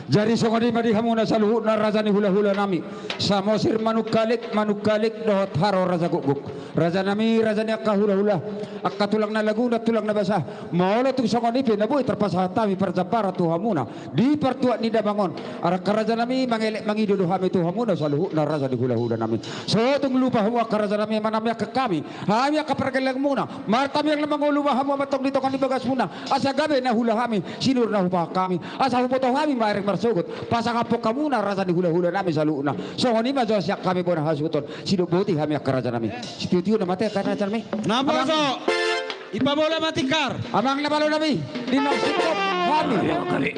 Jadi songon i ma di hamuna saluhutna raja ni hulahula nami, Samosir Manungkalik, Manungkalik dohot Haro Raja Gukguk. Raja nami, raja ni angka hulahula, angka tulang na laguna, tulang na basa. Molo tung songon i pe na boi tarpasahat hami parjambaran tu hamuna di partuat ni damang on. Angka raja nami, mangelek mangido do hami tu hamuna saluhutna raja ni hulahula nami. So tung lupa hamu angka raja nami, manamiangkon hami, hami angka pargellengmuna, martamiang na mangolu ma hamu amantong di tonga ni bagasmuna, asa gabe na hula hami, sinur na hupahan hami, asa huboto hami maereng marsogot, pasangaphon hamuna raja ni hulahula nami saluhutna. Songon i ma jo sian hami bona hasuhuton, sidok boti hami angka raja nami. Sitio-tio nama te angka raja nami. Naposo. Ipabola ma tikar. Amang na malo nami, di na singkop hami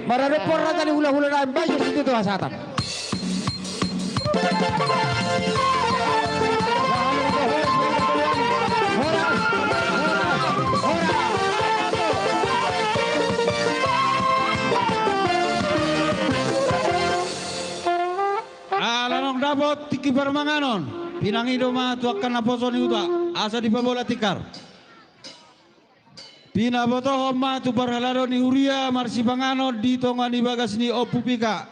maradophon raja ni hulahula nami, baen jo sitio-tio hasahatan. Dapot tingki parmanganon, pinangido ma tu angka naposo ni huta asa dipabola tikar. Pinabotohon ma tu parhalado ni huria marsipanganon di tonga ni bagas ni Ompu Pika.